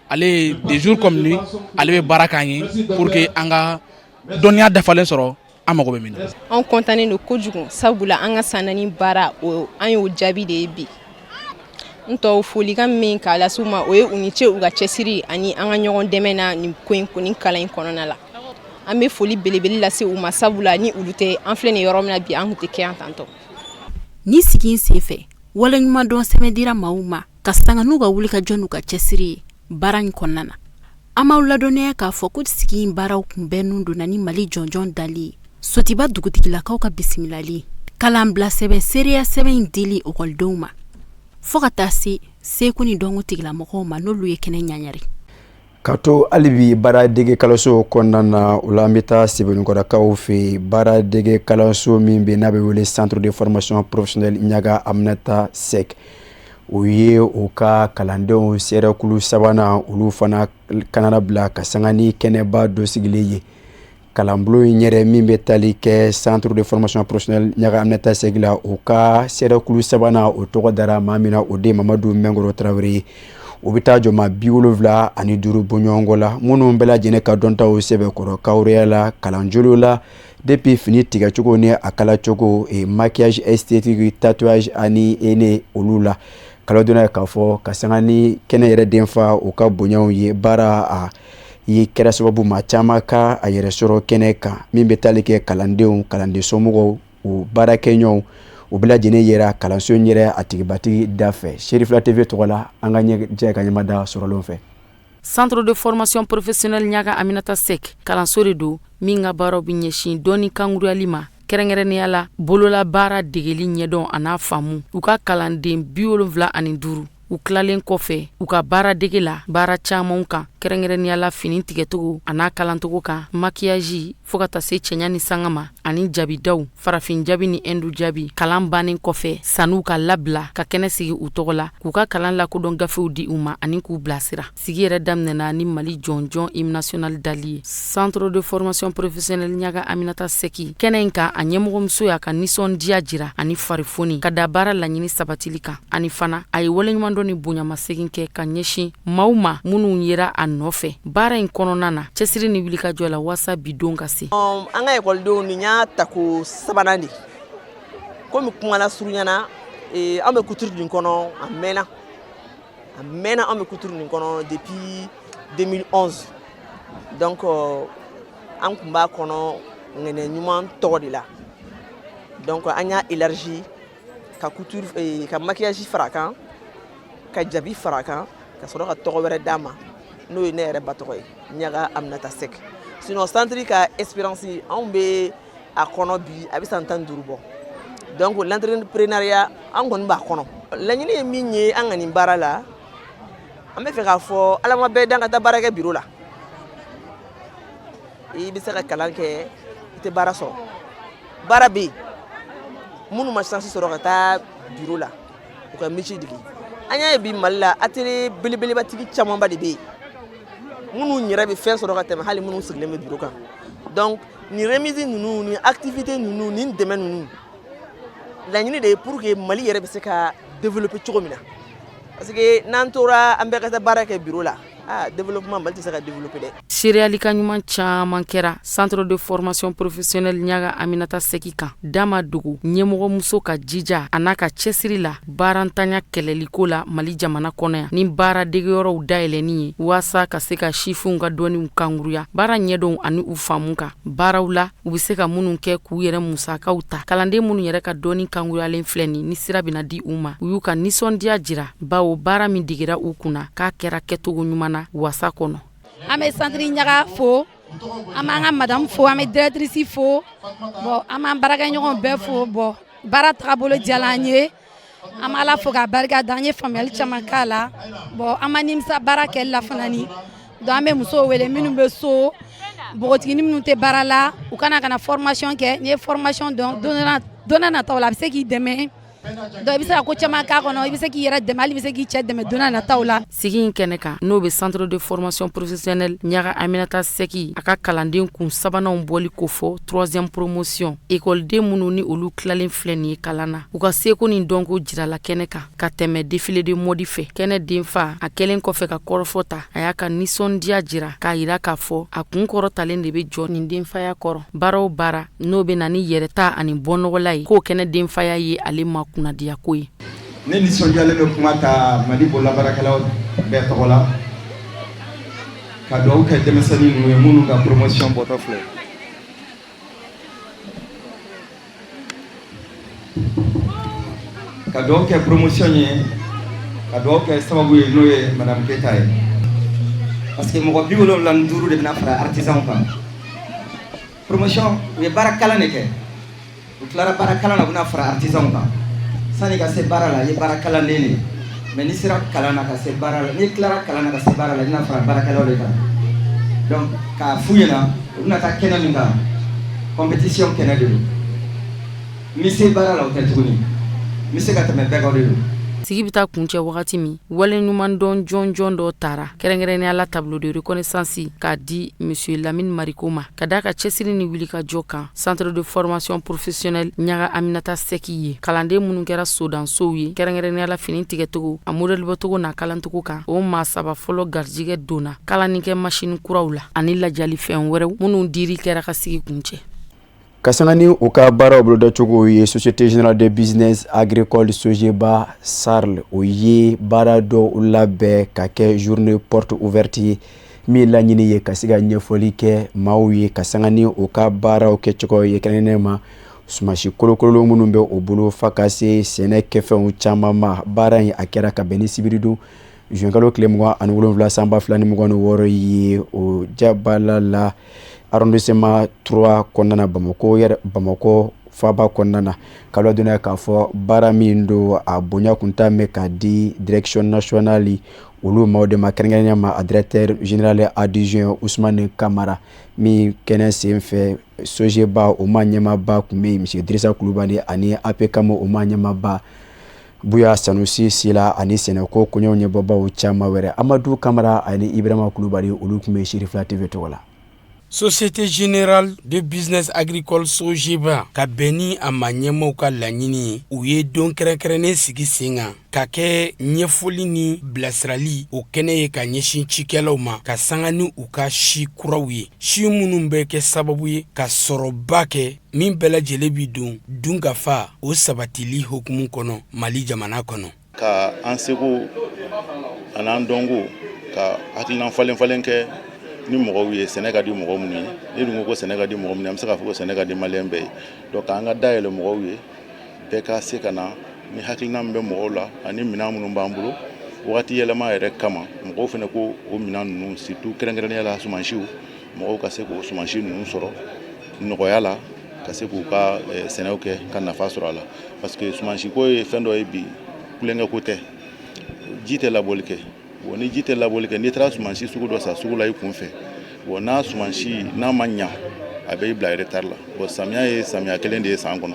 ale ye des jours comme lui, ale bɛ baara k'an ye pour que an ka dɔnniya dafalen sɔrɔ an mago bɛ min na. Anw kɔntannen don kojugu, sabula an ka san 4 baara o, an y'o jaabi de ye bi. N tɔw folikan min k'a lase u ma, o ye u ni ce u ka cɛsiri ani an ka ɲɔgɔn dɛmɛ na nin ko in, nin kalan in kɔnɔna la. An bɛ foli belebele lase u ma, sabula ni olu tɛ, an filɛ nin yɔrɔ min na bi, an tun tɛ kɛ yan tantɔ. Ni sigi in senfɛ, waleɲumandɔn sɛbɛn dira maaw ma ka sanga n'u ka wulikajɔ n'u ka cɛsiri ye baara in kɔnɔna na. An b'aw ladɔnniya k'a fɔ ko sigi in baaraw kun bɛɛ nun donna ni Mali jɔnjɔn dali ye, Sotiba dugutigilakaw ka bisimilali. Kalanbila sɛbɛn seereya sɛbɛn in dili ekɔlidenw ma fo ka taa se seko ni dɔnko tigilamɔgɔw ma n'olu ye kɛnɛ ɲaɲari. Ka to hali bi baaradege kalanso kɔnɔna na, o la an bɛ taa Sebenikɔrɔkaw fɛ, baaradege kalanso min bɛ n'a bɛ wele Centre de formation professionnelle Ɲaga Aminata Seck. O ye u ka kalandenw sɛrɛkulu sabanan, olu fana kanana bila ka sanga ni kɛnɛba dɔ sigilen ye. Kalanbulon in yɛrɛ min bɛ tali kɛ Centre de formation professionnelle Ɲaga Aminata Seck la, u ka sɛrɛkulu sabanan, o tɔgɔ dara maa min na, o de Mamadu Mɛnkɔrɔ Tarawele ye. O bɛ taa jɔma 75 bɔɲɔgɔnko la, minnu bɛɛ lajɛlen ka dɔntaw sɛbɛkɔrɔ kawureya la, kalanjolo la, depuis fini tigɛcogo ni a kalacogo, maquillage esthétique, tatouage ani henné, olu la. Kaladonna k'a fɔ ka sanga ni kɛnɛ yɛrɛ denfa u ka bonyaw ye, baara a ye kɛra sababu maa caman ka a yɛrɛ sɔrɔ kɛnɛ kan, min bɛ tali kɛ kalandenw, kalanden somɔgɔw, u baarakɛɲɔgɔnw, u bɛɛ lajɛlen yɛrɛ kalanso in yɛrɛ a tigibatigi da fɛ. Serifila TV tɔgɔ la, an ka ɲɛ ka ɲɛmada sɔrɔlenw fɛ. Centre de formation professionnelle Ɲaga Aminata Seck kalanso de don min ka baaraw bɛ ɲɛsin dɔnni kankuruyali ma, kɛrɛnkɛrɛnnenya la bololabaara degeli ɲɛdɔn a n'a faamu. U ka kalanden 75, u tilalen kɔfɛ u ka baara dege la baara camanw kan, kɛrɛnkɛrɛnnenya la fini tigɛcogo a n'a kalancogo kan, maquillage, fo ka taa se cɛɲa ni sanga ma, ani jabidaw, farafin jabi ni hindu jabi. Kalan bannen kɔfɛ, san'u ka labila ka kɛnɛ sigi u tɔgɔ la, k'u ka kalan lakodɔn gafew di u ma ani k'u bilasira. Sigi yɛrɛ daminɛna ni Mali jɔnjɔn hymne national dali ye. Centre de formation professionnelle Ɲaga Aminata Seck kɛnɛ in kan, a ɲɛmɔgɔmuso y'a ka nisɔndiya jira ani farifoni ka da baara laɲini sabatili kan, ani fana a ye waleɲumandɔn ni bonyamasegin kɛ ka ɲɛsin maaw ma minnu yera a nɔfɛ baara in kɔnɔna na, cɛsiri ni wulikajɔ la waasa bi don ka se. An ka ekɔlidenw, nin y'a tako sabanan de. Komi kuma lasurunya na, an bɛ couture nin kɔnɔ a mɛnna, a mɛnna. An bɛ couture nin kɔnɔ depuis 2011. Donc an tun b'a kɔnɔ ŋɛnɛ ɲuman tɔgɔ de la. Donc an y'a élargi ka couture, ka maquillage fara a kan, ka jabi fara a kan, ka sɔrɔ ka tɔgɔ wɛrɛ d'a ma, n'o ye ne yɛrɛ ba tɔgɔ ye, Ɲaga Aminata Seck. Sinon centre ka expérience, anw bɛ a kɔnɔ bi, a bɛ san 15 bɔ. Donc l'entrepreneuriat, an kɔni b'a kɔnɔ. Laɲini ye min ye an ka nin baara la, an bɛ fɛ k'a fɔ Ala ma bɛɛ dan ka taa baara kɛ bureau la. I bɛ se ka kalan kɛ, i tɛ baara sɔrɔ. Baara bɛ yen, minnu ma chance sɔrɔ ka taa bureau la, u ka métier dege. An y'a ye bi Mali la, atelier belebelebatigi camanba de bɛ yen minnu yɛrɛ bɛ fɛn sɔrɔ ka tɛmɛ hali minnu sigilen bɛ bureau kan. Donc nin remise ninnu, ni activité ninnu, nin dɛmɛ ninnu, laɲini de ye pour que Mali yɛrɛ bɛ se ka développer cogo min na, parce que n'an tora an bɛɛ ka taa baara kɛ bureau la, ah, développement, Mali tɛ se ka développer dɛ. Seereyalikan ɲuman caman kɛra Centre de formation professionnelle Ɲaga Aminata Seck kan. Da ma dogo ɲɛmɔgɔmuso ka jija a n'a ka cɛsiri la baarantanya kɛlɛliko la Mali jamana kɔnɔ yan, ni baara degeyɔrɔw dayɛlɛnni ye waasa ka se ka sifinw ka dɔnniw kanguruya baara ɲɛdɔnw ani u faamu kan, baaraw la u bɛ se ka minnu kɛ k'u yɛrɛ musakaw ta. Kalanden minnu yɛrɛ ka dɔnni kanguruyalen filɛ nin ni sira bɛna di u ma, u y'u ka nisɔndiya jira, bawo baara min degera u kunna, k'a kɛra kɛcogo ɲuman na wasa kɔnɔ. An bɛ centre Ɲaga fo, an b'an ka madame fo, an bɛ directrice fo. Bon, an b'an baarakɛɲɔgɔnw bɛɛ fo. Bon, baara tagabolo diyara an ye. An bɛ Ala fo k'a barika da. An ye faamuyali caman k'a la. Bon, an ma nimisa baara kɛli la fana. Ni donc an bɛ musow wele minnu bɛ so, npogotiginin minnu tɛ baara la, u kana ka na formation kɛ. N'i ye formation dɔn, don nataw la a bɛ se k'i dɛmɛ. Donc i bɛ se ka ko caman k'a kɔnɔ, i bɛ se k'i yɛrɛ dɛmɛ, hali i bɛ se k'i cɛ dɛmɛ don nataw la. Sigi in kɛnɛ kan, n'o bɛ Centre de formation professionnelle Ɲaga Aminata Seck a ka kalanden kun sabananw bɔli kofɔ, troisième promotion, ekɔliden minnu ni olu tilalen filɛ nin ye kalan na, u ka seko ni dɔnko jirala kɛnɛ kan ka tɛmɛ défilé de mode fɛ. Kɛnɛ denfa a kɛlen kɔfɛ ka kɔrɔfɔ ta, a y'a ka nisɔndiya jira k'a yira k'a fɔ a kun kɔrɔtalen de bɛ jɔ nin denfaya kɔrɔ. Baara o baara n'o bɛ na ni yɛrɛta ani bɔnɔgɔla ye, k'o kɛnɛ denfaya ye ale ma kunnadiyako ye. Ne nisɔndiyalen bɛ kuma ta Mali bololabaarakɛlaw bɛɛ tɔgɔ la ka dugawu kɛ denmisɛnnin ninnu ye minnu ka promotion bɔtɔ filɛ. Ka dugawu kɛ promotion ye, ka dugawu kɛ sababu ye, n'o ye madame Keyita ye, parce que mɔgɔ 75 de bɛna fara artisanw kan. Promotion, u ye baara kalan de kɛ. U tilara baara kalan na, u bɛna fara artisanw kan. Sani ka se baara la, i ye baara kalanden de ye, mais n'i sera kalan na ka se baara la, n'i tilara kalan na ka se baara la, i bɛna fara baarakɛlaw de kan. Donc k'a f'u ɲɛna, u bɛna taa kɛnɛ min kan, compétition kɛnɛ de don. N bɛ se baara la, o tɛ tuguni, n bɛ se ka tɛmɛ bɛɛ kan, o de don. Sigi bɛ taa kuncɛ wagati min, waleɲumandɔn jɔnjɔn dɔ tara, kɛrɛnkɛrɛnnenya la tableau de reconnaissance k'a di monsieur Lamine Mariko ma, ka da ka cɛsiri ni wulikajɔ kan centre de formation professionnelle Ɲaga Aminata Sɛki ye. Kalanden minnu kɛra sodansow ye, kɛrɛnkɛrɛnnenya la fini tigɛcogo, a modèle bɔcogo n'a kalancogo kan, o maa saba fɔlɔ garijɛgɛ donna kalanikɛ machine kuraw la ani lajalifɛn wɛrɛw minnu diri kɛra ka sigi kuncɛ. Ka sanga ni u ka baaraw bolodacogo ye, Société Générale de Business Agricole Sogeba SARL, o ye baara dɔw labɛn ka kɛ journée porte ouverte ye, min laɲini ye ka se ka ɲɛfɔli kɛ maaw ye ka sanga ni u ka baaraw kɛcogo ye, kɛrɛnkɛrɛnnen ma sumasi kolokolo minnu bɛ u bolo, fa ka se sɛnɛ kɛfɛnw caman ma. Baara in a kɛra ka bɛn ni sibiridon juin kalo tile 27 san 2026 ye, o jabala la, arrondissement 3 kɔnɔna na, Bamakɔ yɛrɛ, Bamakɔ faaba kɔnɔna na. Ka ladɔnniya k'a fɔ baara min don, a bonya kun ta mɛn ka di direction nationale olu maaw de ma, kɛrɛnkɛrɛnnenya ma a directeur général adjoint Ousmane Kamara. Min kɛnɛ sen fɛ, Sogeba o ma ɲɛmaaba tun bɛ yen, monsieur Dirisa Kulubali, ani APCAM o ma ɲɛmaaba Buya Sanusi Sila, ani sɛnɛko koɲɛw ɲɛbɔbaw caman wɛrɛ. Amadu Kamara ani Ibrahima Kulubali, olu tun bɛ Sirifila TV tɔgɔ la. Société Générale de Business Agricole Sogeba, ka bɛn ni a ma ɲɛmaaw ka laɲini ye, u ye don kɛrɛnkɛrɛnnen sigi sen kan ka kɛ ɲɛfɔli ni bilasirali o kɛnɛ ye ka ɲɛsin cikɛlaw ma, ka sanga ni u ka si kuraw ye, si minnu bɛ kɛ sababu ye ka sɔrɔba kɛ min bɛɛ lajɛlen bi don dunkafa o sabatili hukumu kɔnɔ Mali jamana kɔnɔ. Ka an seko an'an dɔnko ka hakilina falen falen kɛ ni mɔgɔw ye. Sɛnɛ ka di mɔgɔ minnu ye, ni dun ko sɛnɛ ka di mɔgɔ minnu ye, an bɛ se k'a fɔ ko sɛnɛ ka di maliyɛn bɛɛ ye. Donc k'an ka da yɛlɛ mɔgɔw ye, bɛɛ ka se ka na ni hakilina min bɛ mɔgɔw la ani minɛn minnu b'an bolo wagati yɛlɛma yɛrɛ kama, mɔgɔw fana ko o minɛn ninnu, surtout kɛrɛnkɛrɛnnenya la sumansiw, mɔgɔw ka se k'o sumansi ninnu sɔrɔ nɔgɔya la, ka se k'u ka sɛnɛw kɛ ka nafa sɔrɔ a la, parce que sumansiko ye fɛn dɔ ye bi, tulonkɛ ko tɛ. Ji tɛ labɔli kɛ. Bon, ni ji tɛ labɔli kɛ, n'i taara sumansi sugu dɔ san sugu la i kun fɛ, bon, n'a sumansi n'a ma ɲa, a bɛ i bila retard la. Bon, samiya ye samiya kelen de ye san kɔnɔ.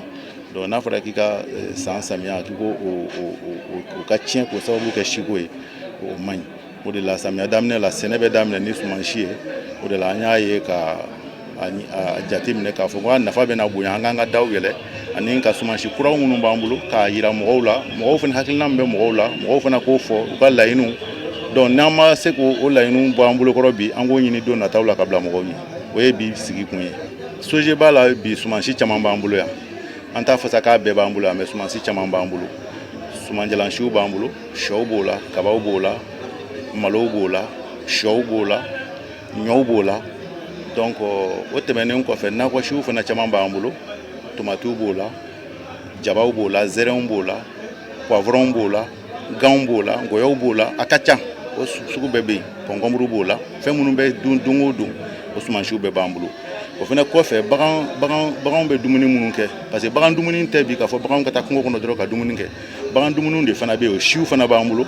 Donc n'a fɔra k'i ka san samiya k'i ko o ka tiɲɛ k'o sababu kɛ siko ye, o man ɲi. O de la samiya daminɛ la, sɛnɛ bɛ daminɛ ni sumansi ye. O de la an y'a ye ka a jate minɛ k'a fɔ ko a nafa bɛna bonya, an k'an ka daw yɛlɛ ani ka sumansi kuraw minnu b'an bolo k'a yira mɔgɔw la, mɔgɔw fana hakilina min bɛ mɔgɔw la, mɔgɔw fana k'o fɔ u ka laɲiniw. Donc n'an ma se k'o laɲiniw bɔ an bolokɔrɔ bi, an k'o ɲini don nataw la ka bila mɔgɔw ɲɛ. O ye bi sigi kun ye. Sogeba la bi, sumansi caman b'an bolo yan. An t'a fɔ sa k'a bɛɛ b'an bolo yan, mais sumansi caman b'an bolo. Sumanjalansiw b'an bolo, sɔw b'o la, kabaw b'o la, malow b'o la, sɔw b'o la, ɲɔw b'o la. Donc o tɛmɛnen kɔfɛ, nakɔsiw fana caman b'an bolo. Tomatiw b'o la, jabaw b'o la, zɛrɛnw b'o la, poivronw b'o la, ganw b'o la, ngɔyɔw b'o la, a ka ca, o sugu bɛɛ bɛ yen. Kɔnkɔnburu b'o la, fɛn minnu bɛ dun don o don, o sumansiw bɛɛ b'an bolo. O fana kɔfɛ, baganw bɛ dumuni minnu kɛ, parce que bagan dumuni tɛ bi k'a fɔ baganw ka taa kungo kɔnɔ dɔrɔn ka dumuni kɛ. Bagan dumuni de fana bɛ yen, o siw fana b'an bolo,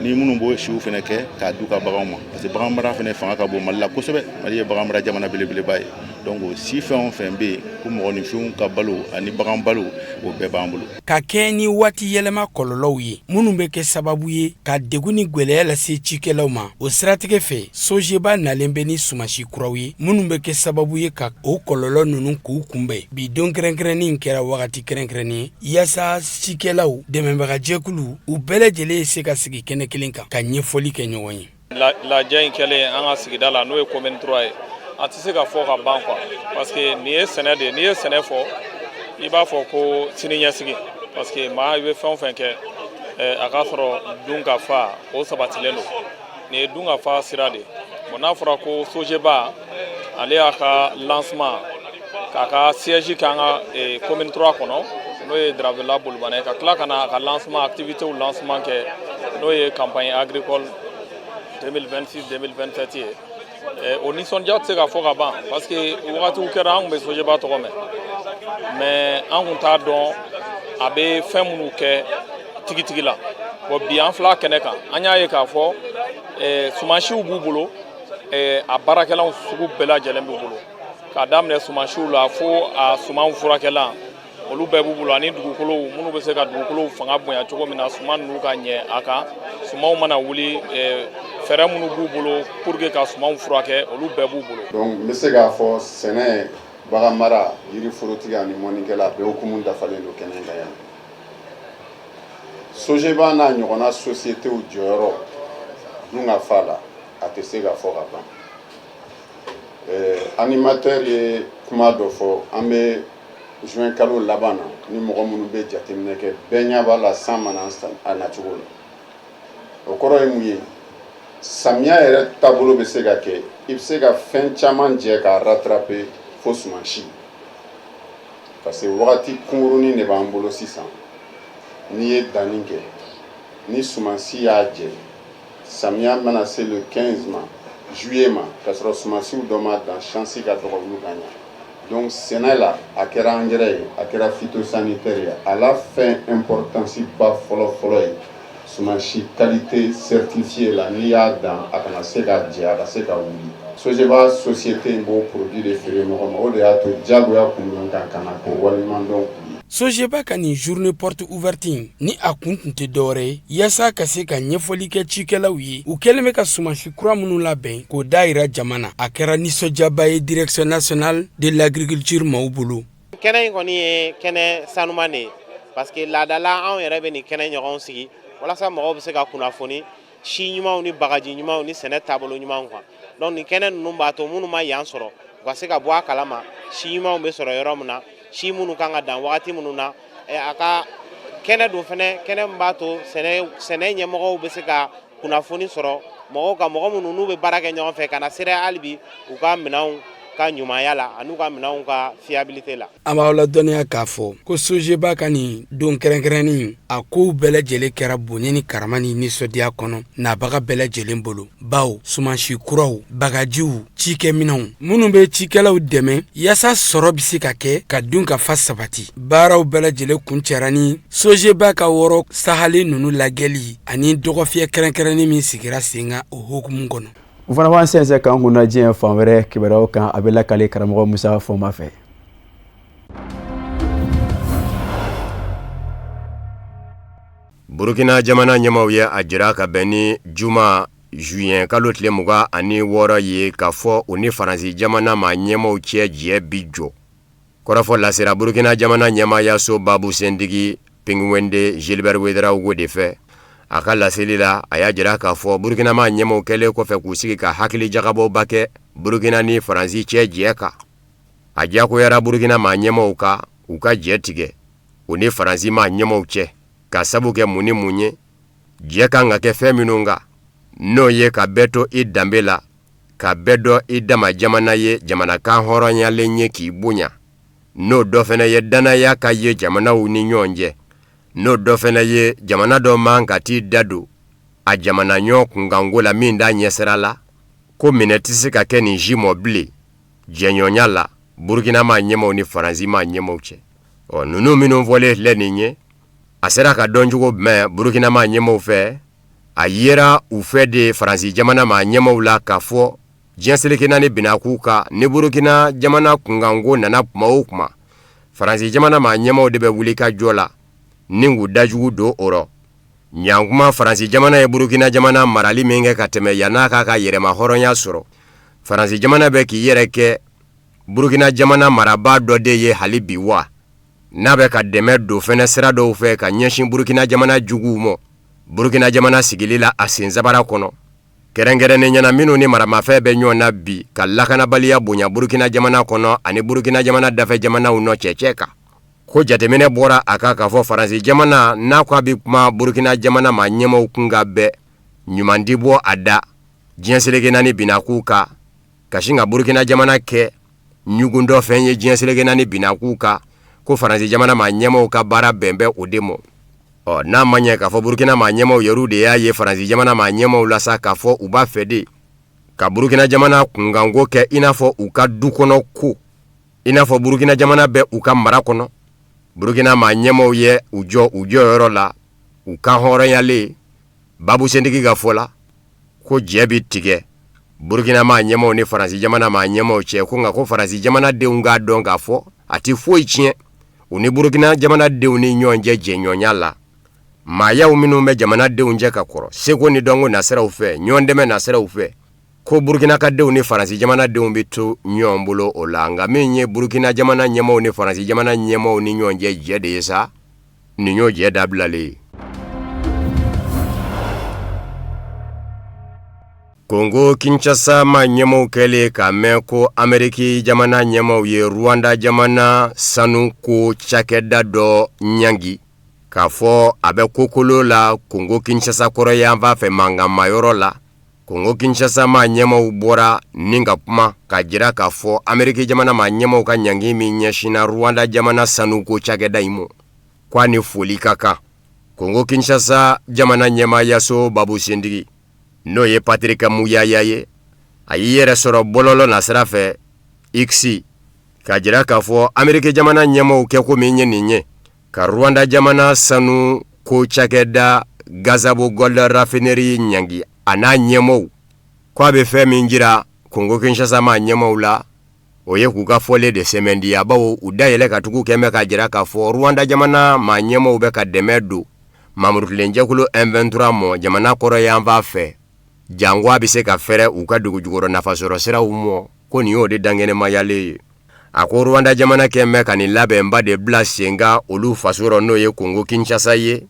ni minnu b'o siw fana kɛ k'a d'u ka baganw ma, parce que bagan mara fana fanga ka bon Mali la kosɛbɛ. Mali ye bagan mara jamana belebeleba ye. Donc o si fɛn o fɛn bɛ yen ko mɔgɔninfinw ka balo ani bagan balo, o bɛɛ b'an bolo. Ka kɛɲɛ ni waati yɛlɛma kɔlɔlɔw ye minnu bɛ kɛ sababu ye ka degun ni gwɛlɛya lase cikɛlaw ma, o siratigɛ fɛ, Sogeba nalen bɛ ni sumansi kuraw ye minnu bɛ kɛ sababu ye ka o kɔlɔlɔ ninnu k'u kunbɛn. Bi don kɛrɛnkɛrɛnnen kɛra wagati kɛrɛnkɛrɛnnen ye yaasa cikɛlaw, dɛmɛbagajɛkulu, u bɛɛ lajɛlen ye se ka sigi kɛnɛ kelen kan ka ɲɛfɔli kɛ ɲɔgɔn ye. Lajɛ in kɛlen an ka sigida la, n'o ye commune 3 ye, a tɛ se ka fɔ ka ban quoi, parce que nin ye sɛnɛ de ye. N'i ye sɛnɛ fɔ, i b'a fɔ ko sini ɲɛsigi, parce que maa i bɛ fɛn o fɛn kɛ, a k'a sɔrɔ dun ka fa o sabatilen don. Nin ye dun ka fa sira de ye. Bon, n'a fɔra ko Sogeba ale y'a ka lancement k'a ka siège kɛ an ka commune 3 kɔnɔ, n'o ye Daravela Bolibana ye, ka tila ka na a ka lancement activités lancement kɛ, n'o ye campagne agricole 2026-2027 ye, o nisɔndiya tɛ se ka fɔ ka ban, parce que wagatiw kɛra an tun bɛ Sogeba tɔgɔ mɛn. mais an kun t'a dɔn a bɛ fɛn minnu kɛ tigitigi la. Bon, bi an filɛ kɛnɛ kan, an y'a ye k'a fɔ sumansiw b'u bolo, a baarakɛlaw sugu bɛɛ lajɛlen b'u bolo, k'a daminɛ sumansiw la fo a sumanw furakɛlan, olu bɛɛ b'u bolo, ani dugukolow minnu bɛ se ka dugukolow fanga bonya cogo min na suman ninnu ka ɲɛ a kan. Sumanw mana wuli, fɛɛrɛ minnu b'u bolo pour que ka sumanw furakɛ, olu bɛɛ b'u bolo. Donc n bɛ se k'a fɔ sɛnɛ, bagan mara, yiriforotigi ani mɔnikɛla bɛɛ hukumu dafalen don kɛnɛ kan yan. Sogeba n'a ɲɔgɔnna sociétéw jɔyɔrɔ dunkafa la, a tɛ se ka fɔ ka ban. Animateur ye kuma dɔ fɔ, an bɛ juin kalo laban na, ni mɔgɔ minnu bɛ jateminɛ kɛ, bɛɛ ɲɛ b'a la san mana a nacogo la. O kɔrɔ ye mun ye? Samiya yɛrɛ taabolo bɛ se ka kɛ, i bɛ se ka fɛn caman jɛ k'a rattraper fo sumansi, parce que wagati kunkurunin de b'an bolo sisan. N'i ye danni kɛ, ni sumansi y'a jɛ, samiya mana se le 15 ma, juillet ma, k'a sɔrɔ sumansiw dɔ ma dan, chance ka dɔgɔ olu ka ɲa. Donc sɛnɛ la, a kɛra engrais ye, a kɛra phytosanitaire ye, a la fɛn importance ba fɔlɔ fɔlɔ ye sumansi qualité certifiée la. N'i y'a dan, a kana se ka jɛ, a ka se ka wuli. Sogeba société in b'o produit de feere mɔgɔ ma. O de y'a to diyagoya kun bɛ n kan ka na k'o waleɲuman dɔn k'u ye. Sogeba ka nin journée porte ouverte in ni a kun tun tɛ dɔwɛrɛ ye yaasa ka se ka ɲɛfɔli kɛ cikɛlaw ye, u kɛlen bɛ ka sumansi kura minnu labɛn k'o da yira jama na. A kɛra nisɔndiyaba ye Direction nationale de l'agriculture maaw bolo. Kɛnɛ in kɔni ye kɛnɛ sanuman de ye, parce que laadala anw yɛrɛ bɛ nin kɛnɛ ɲɔgɔn sigi walasa mɔgɔw bɛ se ka kunnafoni si ɲumanw ni bagaji ɲumanw ni sɛnɛ taabolo ɲumanw kan. Donc nin kɛnɛ ninnu b'a to minnu ma yan sɔrɔ, u ka se ka bɔ a kalama si ɲumanw bɛ sɔrɔ yɔrɔ min na, si minnu kan ka dan wagati minnu na. A ka kɛnɛ don fɛnɛ, kɛnɛ min b'a to sɛnɛ ɲɛmɔgɔw bɛ se ka kunnafoni sɔrɔ mɔgɔw ka, mɔgɔ minnu n'u bɛ baara kɛ ɲɔgɔn fɛ, ka na seereya hali bi u ka minɛnw ka ɲumanya la an'u ka minɛnw ka fiabilité la. An b'aw ladɔnniya k'a fɔ ko Sogeba ka nin don kɛrɛnkɛrɛnnin, a kow bɛɛ lajɛlen kɛra bonya ni karama ni nisɔndiya kɔnɔ nabaga bɛɛ lajɛlen bolo, bawo sumansi kuraw, bagajiw, cikɛminɛnw minnu bɛ cikɛlaw dɛmɛ yaasa sɔrɔ bɛ se ka kɛ ka dunkafa sabati. Baaraw bɛɛ lajɛlen kuncɛra ni Sogeba ka wɔrɔ sahalen ninnu lajɛli ani dɔgɔfiyɛ kɛrɛnkɛrɛnnin min sigira sen kan o hukumu kɔnɔ. U fana b'an sɛnsɛn k'an kunna diɲɛ fan wɛrɛ kibaruyaw kan. A bɛ lakale karamɔgɔ Musa Fɔnba fɛ. Burukina jamana ɲɛmaaw ye a jira ka bɛn ni juma juin kalo tile 26 ye k'a fɔ u ni Faransi jamana maa ɲɛmaaw cɛ jɛ bi jɔ. Kɔrɔfɔ lasera Burukina jamana ɲɛmaayaso baabu sentigi Pingwende Gilbert Ouedraogo de fɛ. A ka laseli la, a y'a jira k'a fɔ Burukina maa ɲɛmaaw kɛlen kɔfɛ k'u sigi ka hakili jagabɔba kɛ Burukina ni Faransi cɛ jɛ kan, a diyagoyara Burukina maa ɲɛmaaw kan u ka jɛ tigɛ u ni Faransi maa ɲɛmaaw cɛ, ka sabu kɛ mun ni mun ye. Jɛ kan ka kɛ fɛn minnu kan, n'o ye ka bɛɛ to i danbe la, ka bɛɛ dɔn i dama jamana ye, jamana kan hɔrɔnyalen ye k'i bonya, n'o dɔ fana ye dannaya ka ye jamanaw ni ɲɔgɔn cɛ, n'o dɔ fana ye jamana dɔ man ka t'i da don a jamana ɲɔgɔn kunkanko la min t'a ɲɛsira la, ko minɛ tɛ se ka kɛ nin si mɔ bilen jɛɲɔgɔnya la Burukina maa ɲɛmaaw ni Faransi maa ɲɛmaaw cɛ. Ɔ, ninnu minnu fɔlen filɛ nin ye, a sera ka dɔn cogo jumɛn Burukina maa ɲɛmaaw fɛ? A yera u fɛ de Faransi jamana maa ɲɛmaaw la k'a fɔ diɲɛ seleke naani binakun kan, ni Burukina jamana kunkanko nana kuma o kuma, Faransi jamana maa ɲɛmaaw de bɛ wuli ka jɔ la ni k'u dajugu don o rɔ. Ɲankuma, Faransi jamana ye Burukina jamana marali min kɛ ka tɛmɛ yann'a k'a ka yɛrɛma hɔrɔnya sɔrɔ, Faransi jamana bɛ k'i yɛrɛ kɛ Burukina jamana marabaa dɔ de ye hali bi wa? N'a bɛ ka dɛmɛ don fɛnɛ sira dɔw fɛ ka ɲɛsin Burukina jamana juguw ma Burukina jamana sigili la a sensabara kɔnɔ, kɛrɛnkɛrɛnnenya na minnu ni maramafɛn bɛ ɲɔgɔn na bi ka lakanabaliya bonya Burukina jamana kɔnɔ ani Burukina jamana dafɛ jamanaw nɔ cɛcɛ kan. Ko jateminɛ bɔra a kan k'a fɔ Faransi jamana n'a ko a bɛ kuma Burukina jamana maa ɲɛmaaw kunkan bɛɛ, ɲuman di bɔ a da diɲɛ seleke naani binakun kan, ka sin ka Burukina jamana kɛ ɲugundɔfɛn ye diɲɛ seleke naani binakun kan, ko Faransi jamana maa ɲɛmaaw ka baara bɛn bɛ o de ma. Ɔ, n'a ma ɲɛ k'a fɔ Burukina maa ɲɛmaaw yɛrɛw de y'a ye Faransi jamana maa ɲɛmaaw la sa k'a fɔ u b'a fɛ de ka Burukina jamana kunkanko kɛ i n'a fɔ u ka du kɔnɔ ko. I n'a fɔ Burukina jamana bɛ u ka mara kɔnɔ. Burukina maa ɲɛmaaw ye u jɔ u jɔyɔrɔ la, u kan hɔrɔnyalen babusentigi ka fɔ la, ko jɛ bɛ tigɛ Burukina maa ɲɛmaaw ni Faransi jamana maa ɲɛmaaw cɛ, ko nka ko Faransi jamana denw k'a dɔn k'a fɔ a tɛ foyi tiɲɛ u ni Burukina jamana denw ni ɲɔgɔn cɛ jɛɲɔgɔnya la. Maayaw minnu bɛ jamana denw cɛ ka kɔrɔ, seko ni dɔnko nasiraw fɛ, ɲɔgɔn dɛmɛ nasiraw fɛ, ko Burukina ka denw ni Faransi jamana denw bɛ to ɲɔgɔn bolo o la. Nka min ye Burukina jamana ɲɛmaaw ni Faransi jamana ɲɛmaaw ni ɲɔgɔn cɛ jɛ de ye sa, nin y'o jɛ dabilalen ye. Kongo Kinshasa maa ɲɛmaaw kɛlen k'a mɛn ko Ameriki jamana ɲɛmaaw ye Rwanda jamana sanuko cakɛda dɔ ɲangi k'a fɔ a bɛ kokolo la Kongo Kinshasa kɔrɔyanfan fɛ mankanmayɔrɔ la. Kongo Kinshasa maa ɲɛmaaw bɔra ni ka kuma k'a jira k'a fɔ Ameriki jamana maa ɲɛmaaw ka ɲangi min ɲɛsinna Rwanda jamana sanuko cakɛda in ma, k'a ni foli ka kan. Kongo Kinshasa jamana ɲɛmaayaso babusentigi, n'o ye Patrick Muyaya ye, a y'i yɛrɛ sɔrɔ bɔlɔlɔ nasira fɛ X k'a jira k'a fɔ Ameriki jamana ɲɛmaaw kɛko min ye nin ye, ka Rwanda jamana sanu ko cakɛda Gasabo Gold Raffinerie ɲangi a n'a ɲɛmaaw, ko a bɛ fɛn min jira Kongo Kinshasa maa ɲɛmaaw la, o ye k'u ka fɔlen de sɛmɛntiya, bawo u dayɛlɛ ka tugu kɛn bɛ k'a jira k'a fɔ Rwanda jamana maa ɲɛmaaw bɛ ka dɛmɛ don mamurukilenjɛkulu M23 mɔ jamana kɔrɔyanfan fɛ, janko a bɛ se ka fɛrɛ u ka dugujukɔrɔ nafasɔrɔ siraw mɔ, ko nin y'o de dankɛnɛmayalen ye. A ko Rwanda jamana kɛn bɛ ka nin labɛnba de bila sen kan olu faso rɔ, n'o ye Kongo Kinshasa ye.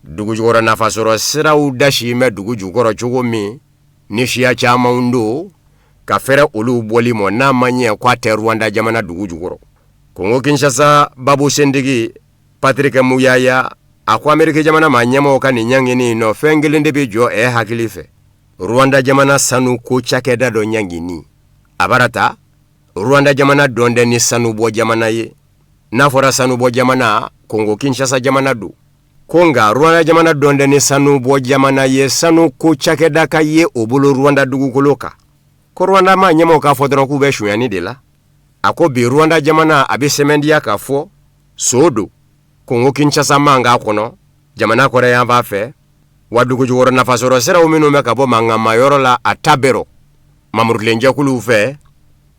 Dugujukɔrɔ nafasɔrɔ siraw dasi bɛ dugu jukɔrɔ cogo min ni siya camanw don, ka fɛrɛ olu bɔli mɔ, n'a ma ɲɛ k'a tɛ Rwanda jamana dugu jukɔrɔ. Kongo Kinshasa babusentigi Patrick Muyaya a ko Ameriki jamana maa ɲɛmaaw ka nin ɲangini nɔ, fɛn kelen de bɛ jɔ ɛ hakili fɛ, Rwanda jamana sanu ko cakɛda dɔ ɲangini. A bara ta Rwanda jamana dɔn tɛ ni sanubɔ jamana ye. N'a fɔra sanubɔ jamana, Kongo Kinshasa jamana don. Ko nka Rwanda jamana dɔn tɛ ni sanubɔ jamana ye, sanu ko cakɛda ka ye o bolo Rwanda dugukolo kan. Ko Rwanda maa ɲɛmaaw k'a fɔ dɔrɔn k'u bɛ sonyani de la. A ko bi Rwanda jamana a bɛ sɛmɛntiya k'a fɔ so don Kongo Kinshasa mankan kɔnɔ jamana kɔrɔyanfan fɛ, wa dugujukɔrɔ nafasɔrɔ siraw minnu bɛ ka bɔ mankanmayɔrɔ la a ta bɛɛ rɔ mamurukilenjɛkuluw fɛ,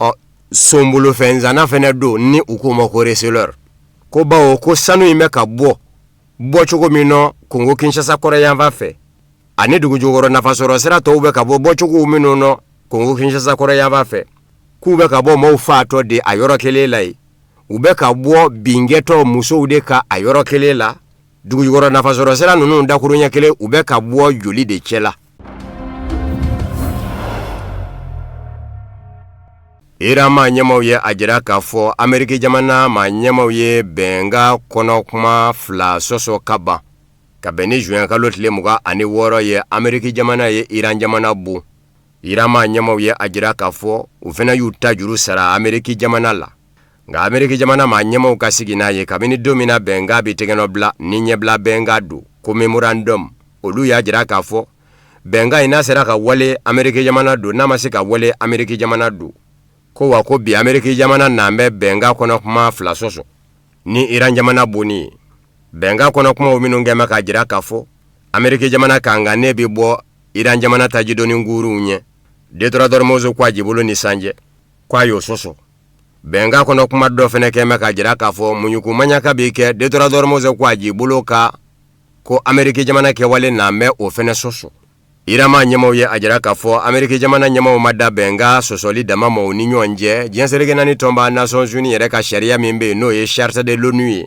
ɔ sonbolofɛnsanna fɛnɛ don ni u k'o ma ko receleur, ko bawo ko sanu in bɛ ka bɔ bɔcogo min nɔ Kongo Kinshasa kɔrɔyanfan fɛ, ani dugujukɔrɔ nafasɔrɔ sira tɔw bɛ ka bɔ bɔcogo minnu nɔ Kongo Kinshasa kɔrɔyanfan fɛ, k'u bɛ ka bɔ maaw faatɔ de a yɔrɔ kelen la yen, u bɛ ka bɔ binkɛtɔ musow de kan a yɔrɔ kelen la. Dugujukɔrɔ nafasɔrɔ sira ninnu dakuruɲɛ kelen, u bɛ ka bɔ joli de cɛ la. Iran maa ɲɛmaaw ye a jira k'a fɔ Ameriki jamana maa ɲɛmaaw ye bɛnkan kɔnɔ kuma fila sɔsɔ ka ban ka bɛn ni juin kalo tile 26 ye. Ameriki jamana ye Iran jamana bon. Iran maa ɲɛmaaw ye a jira k'a fɔ u fana y'u ta juru sara Ameriki jamana la. Nka Ameriki jamana maa ɲɛmaaw ka sigi n'a ye kabini don min na bɛnkan bɛ tɛgɛnɔ bila ni ɲɛbila bɛnkan don ko memorandum, olu y'a jira k'a fɔ bɛnkan in n'a sera ka wale Ameriki jamana don, n'a ma se ka wale Ameriki jamana don. Ko wa ko bi Ameriki jamana n'an bɛ bɛnkan kɔnɔ kuma fila sɔsɔ ni Iran jamana bonni ye. Bɛnkan kɔnɔ kumaw minnu kɛn bɛ k'a jira k'a fɔ Ameriki jamana kankannen bɛ bɔ Iran jamana tajidoni nkuurunw ɲɛ Détroit d'Ormuz ko a jibolo ni sanjɛ, ko a y'o sɔsɔ. Bɛnkan kɔnɔ kuma dɔ fɛnɛ kɛn bɛ k'a jira k'a fɔ muɲuku maɲaka bɛ kɛ Détroit d'Ormuz ko a jibolo kan, ko Ameriki jamana kɛwale n'an bɛ o fɛnɛ sɔsɔ. Iran maa ɲɛmaaw ye a jira k'a fɔ Ameriki jamana ɲɛmaaw ma da bɛnkan sɔsɔli dama ma u ni ɲɔgɔn cɛ. Diɲɛ seleke naani tɔnba Nations Unies yɛrɛ ka sariya min bɛ yen, n'o ye Charte de l'ONU ye,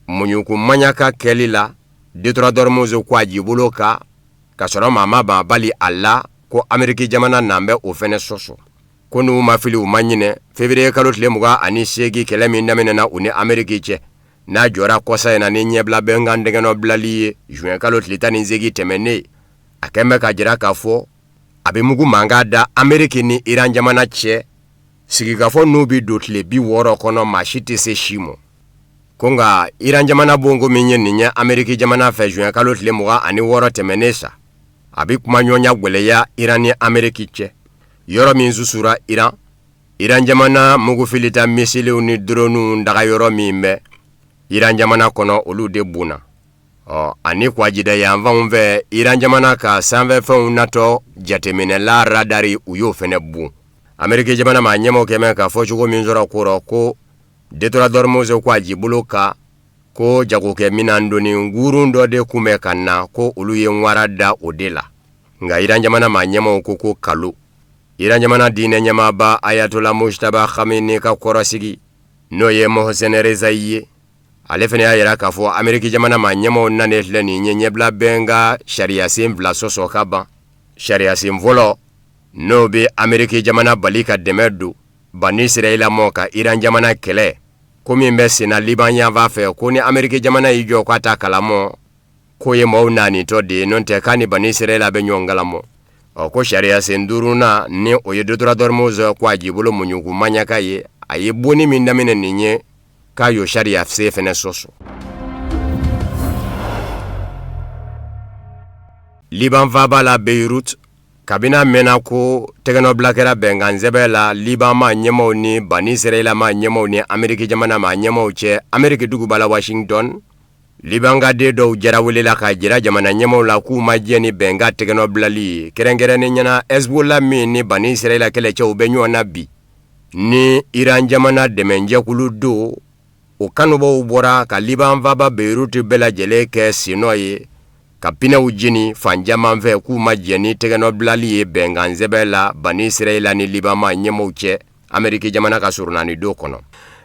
muɲuku maɲaka kɛli la Détroit d'Ormuz ko a jibolo kan, ka sɔrɔ maa ma ban bali a la, ko Ameriki jamana n'an bɛ o fɛnɛ sɔsɔ. Ko n'u ma fili u ma ɲinɛ, février kalo tile 28 kɛlɛ min daminɛna u ni Ameriki cɛ, n'a jɔra kɔsa in na ni ɲɛbila bɛnkan tɛgɛnɔ bilali ye juin kalo tile 18 tɛmɛnen, a kɛn bɛ k'a jira k'a fɔ a bɛ mugu mankan da Ameriki ni Iran jamana cɛ. Sigikafɔ n'u bɛ don tile 60 kɔnɔ, maa si tɛ se si mɔ. Ko nka Iran jamana bonko min ye nin ye Ameriki jamana fɛ juin kalo tile 26 tɛmɛnen sa, a bɛ kumaɲɔgɔnya gwɛlɛya Iran ni Ameriki cɛ. Yɔrɔ min susura Iran, Iran jamana mugufilita misiliw ni droniw dagayɔrɔ min bɛ Iran jamana kɔnɔ, olu de bonna. Ɔ ani kwajida yanfanw fɛ, Iran jamana ka sanfɛfɛnw natɔ jateminɛla radari, u y'o fɛnɛ bon. Ameriki jamana maa ɲɛmaaw kɛmɛ ka fɔ cogo min sɔrɔ ko rɔ ko détroit d'Ormuz kwajibolo kan, ko jagokɛ minan doni kurun dɔ de kun bɛ ka na, ko olu ye ŋwara da o de la. Nka Iran jamana maa ɲɛmaaw ko ko kalo. Iran jamana diinɛ ɲɛmaaba Ayatola Mojtaba Khamenei ka kɔrɔsigi, n'o ye Mohsen Rezai ye, ale fana y'a yira k'a fɔ Ameriki jamana maa ɲɛmaaw nanen filɛ nin ye ɲɛbila bɛnkan sariyasen fila sɔsɔ ka ban. Sariyasen fɔlɔ, n'o bɛ Ameriki jamana bali ka dɛmɛ don Bani Israɛla mɔ ka Iran jamana kɛlɛ, ko min bɛ senna Liban yanfan fɛ, ko ni Ameriki jamana y'i jɔ k'a t'a kalamɔ, k'o ye maaw nanitɔ de ye, n'o tɛ k'a ni Bani Israɛla bɛ ɲɔgɔn kalamɔ. Ɔ ko sariyasen duurunan, ni o ye détroit d'Ormuz kwajibolo muɲuku maɲaka ye, a ye bonni min daminɛ nin ye, k'a y'o sariyasen fɛnɛ sɔsɔ. Liban faaba la Beyrouth, kabini a mɛnna ko tɛgɛnɔbila kɛra bɛnkansɛbɛn la Liban maa ɲɛmaaw ni Bani Israɛla maa ɲɛmaaw ni Ameriki jamana maa ɲɛmaaw cɛ Ameriki duguba la Washington, Libankaden dɔw jɛrawulela k'a jira jamana ɲɛmaaw la k'u ma jɛn ni bɛnkan tɛgɛnɔbilali ye, kɛrɛnkɛrɛnnenya na Hezbollah min ni Bani Israɛla kɛlɛcɛw bɛ ɲɔgɔn na bi, ni Iran jamana dɛmɛjɛkulu don. O kanubaw bɔra ka Liban faaba Beyrouth bɛɛ lajɛlen kɛ sennɔ ye, ka pinɛw jeni fan caman fɛ, k'u ma jɛn ni tɛgɛnɔbilali ye bɛnkansɛbɛn la Bani Israɛla ni Liban maa ɲɛmaaw cɛ Ameriki jamana ka surunani don kɔnɔ.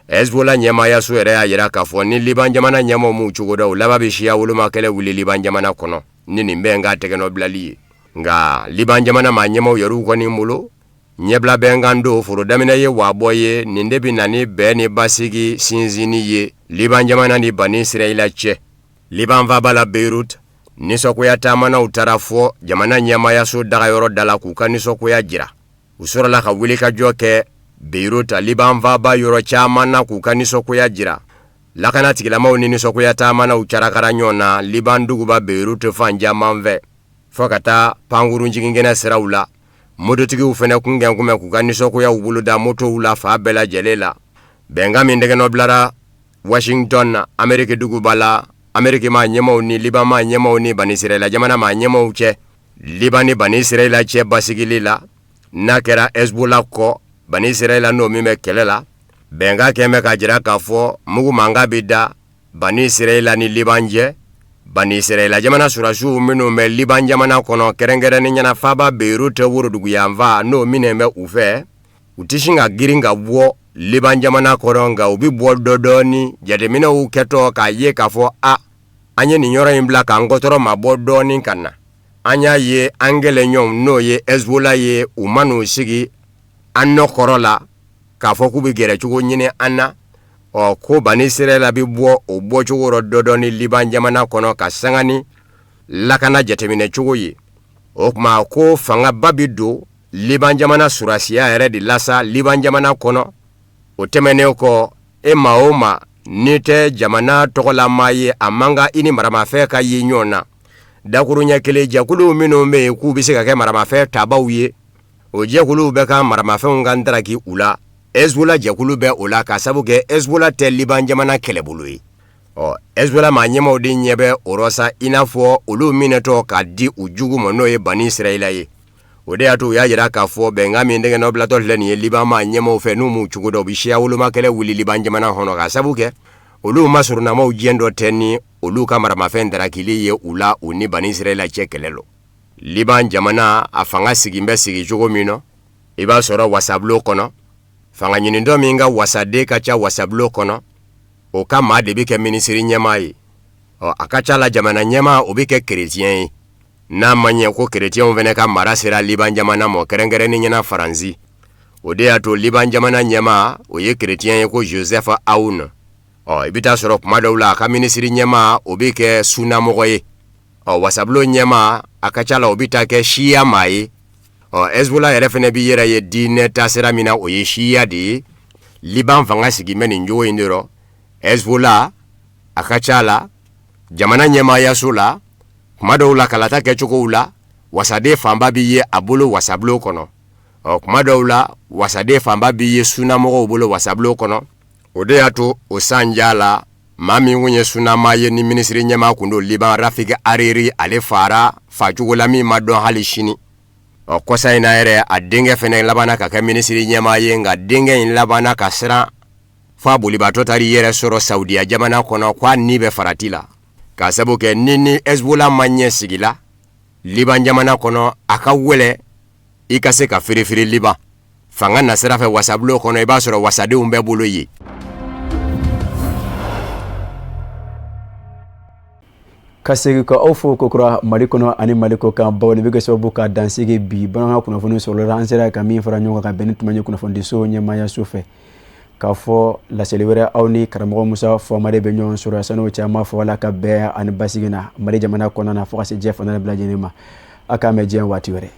Hezbollah ɲɛmaayaso yɛrɛ y'a jira k'a fɔ ni Liban jamana ɲɛmaaw m'u cogo dɔn, u laban bɛ siya woloma kɛlɛ wuli Liban jamana kɔnɔ ni nin bɛnkan tɛgɛnɔbilali ye. Nka Liban jamana maa ɲɛmaaw yɛrɛw kɔni bolo, ɲɛbila bɛnkan don, foro daminɛ ye waabɔ ye, nin de bɛ na ni bɛn ni basigi sinsinni ye Liban jamana ni Bani Israɛla cɛ. Liban faaba la Beyrouth, nisɔngoya taamanaw taara fɔ jamana ɲɛmaayaso dagayɔrɔ da la k'u ka nisɔngoya jira. U sɔrɔla ka wulikajɔ kɛ Beyrouth, Liban faaba yɔrɔ caman na k'u ka nisɔngoya jira. Lakana tigilamaw ni nisɔngoya taamanaw carakara ɲɔgɔn na Liban duguba Beyrouth fan caman fɛ, fo ka taa pankurun jiginkɛnɛ siraw la. Mototigiw fana kun kɛn kun bɛ k'u ka nisɔngoyaw boloda motow la fan bɛɛ lajɛlen la. Bɛnkan min tɛgɛnɔ bilara Washington, Ameriki duguba la, Ameriki maa ɲɛmaaw ni Liban maa ɲɛmaaw ni Bani Israɛla jamana maa ɲɛmaaw cɛ, Liban ni Bani Israɛla cɛ basigili la, n'a kɛra Hezbollah kɔ, Bani Israɛla n'o min bɛ kɛlɛ la, bɛnkan kɛn bɛ k'a jira k'a fɔ mugu mankan bɛ da Bani Israɛla ni Liban cɛ. Bani Israɛla jamana sɔrɔdasiw minnu bɛ Liban jamana kɔnɔ, kɛrɛnkɛrɛnnenya la faaba Beyrouth woroduguyanfan, n'o minɛn bɛ u fɛ, u tɛ sin ka girin ka bɔ Liban jamana kɔnɔ, nka u bɛ bɔ dɔ dɔɔni, jateminɛw kɛtɔ k'a ye k'a fɔ a an ye nin yɔrɔ in bila k'an kɔtɔrɔ ma bɔ dɔɔni ka na. An y'a ye an kɛlɛɲɔgɔnw, n'o ye Hezbollah ye, u ma n'u sigi an nɔ kɔrɔ la k'a fɔ k'u bɛ gɛrɛcogo ɲini an na. Ɔ ko Bani Israɛla bɛ bɔ o bɔcogo rɔ dɔ dɔɔni Liban jamana kɔnɔ ka sanga ni lakana jateminɛ cogo ye. O tuma ko fangaba bɛ don Liban jamana sɔrɔdasiya yɛrɛ de la sa Liban jamana kɔnɔ. O tɛmɛnen kɔ, e maa o maa n'i tɛ jamana tɔgɔlamaa ye, a man kan i ni maramafɛn ka ye ɲɔgɔn na. Dakuruɲɛ kelen, jɛkuluw minnu bɛ yen k'u bɛ se ka kɛ maramafɛn tabaw ye, o jɛkuluw bɛ ka maramafɛnw ka ntaraki u la. Hezbollah jɛkulu bɛ o la, k'a sabu kɛ Hezbollah tɛ Liban jamana kɛlɛbolo ye. Ɔ Hezbollah maa ɲɛmaaw de ɲɛ bɛ o rɔ sa, i n'a fɔ olu minɛtɔ k'a di u jugu ma, n'o ye Bani Israɛla ye. O de y'a to u y'a jira k'a fɔ bɛnkan min tɛgɛnɔ bilatɔ filɛ nin ye Liban maa ɲɛmaaw fɛ, n'u m'u cogo dɔn, u bɛ siya woloma kɛlɛ wuli Liban jamana kɔnɔ, k'a sabu kɛ olu masurunnamaw jɛn dɔ tɛ ni olu ka maramafɛn darakili ye u la u ni Bani Israɛla cɛ kɛlɛ lɔ. Liban jamana a fanga sigin bɛ sigi cogo min na, i b'a sɔrɔ wasabulon kɔnɔ, fanga ɲinitɔ min ka wasaden ka ca wasabulon kɔnɔ, o ka maa de bɛ kɛ minisiri ɲɛmaa ye. Ɔ a ka ca la jamana ɲɛmaa o bɛ kɛ kereciyɛn ye. N'a ma ɲɛ ko kerecɛnw fana ka mara sera Liban jamana ma, kɛrɛnkɛrɛnnenya la Faransi, o de y'a to Liban jamana ɲɛmaa o ye kerecɛn ye ko Joseph Aoun. Ɔ i bɛ taa sɔrɔ kuma dɔw la a ka minisiri ɲɛmaa o bɛ kɛ sunamɔgɔ ye. Ɔ wasabulon ɲɛmaa a ka ca la o bɛ taa kɛ siya maa ye. Ɔ Hezbollah yɛrɛ fana b'i yɛrɛ ye diinɛ taasira min na, o ye siya de ye. Liban fanga sigin bɛ nin cogo in de rɔ. Hezbollah a ka ca la jamana ɲɛmaayaso la, kuma dɔw la kalata kɛcogow la, wasaden fanba bɛ ye a bolo wasabulon kɔnɔ. Ɔ kuma dɔw la, wasaden fanba b'i ye sunamɔgɔw bolo wasabulon kɔnɔ. O de y'a to o san ja la, maa min kun ye sunamaa ye ni minisiri ɲɛmaa kun don Liban, Rafik Hariri, ale fara facogo la min ma dɔn hali sini. Ɔ kɔsa in na yɛrɛ, a denkɛ fɛnɛ labanna ka kɛ minisiri ɲɛmaa ye, nka denkɛ in labanna ka siran f'a bolibaatɔ taar'i yɛrɛ sɔrɔ Saudiya jamana kɔnɔ k'a ni bɛ farati la, k'a sabu kɛ ni Hezbollah ma ɲɛ sigi la Liban jamana kɔnɔ, a ka wɛlɛ i ka se ka firifiri Liban fanga nasira fɛ wasabulon kɔnɔ, i b'a sɔrɔ wasadenw bɛɛ bolo yen. Ka segin ka aw fo kokura Mali kɔnɔ ani Mali kɔ kan, bawo nin bɛ kɛ sababu ka dansigi bi bamanankan kunnafoni sɔrɔla la. An sera ka min fara ɲɔgɔn kan ka bɛn ni tuma ye kunnafonidiso ɲɛmaayaso fɛ, k'a fɔ laseli wɛrɛ aw ni karamɔgɔ Musa Fɔmade bɛ ɲɔgɔn sɔrɔ. San'o cɛ, an b'a fɔ Ala ka bɛn ani basigi na Mali jamana kɔnɔna na, fo ka se diɲɛ fan bɛɛ lajɛlen ma. A k'an bɛn diɲɛ waati wɛrɛ.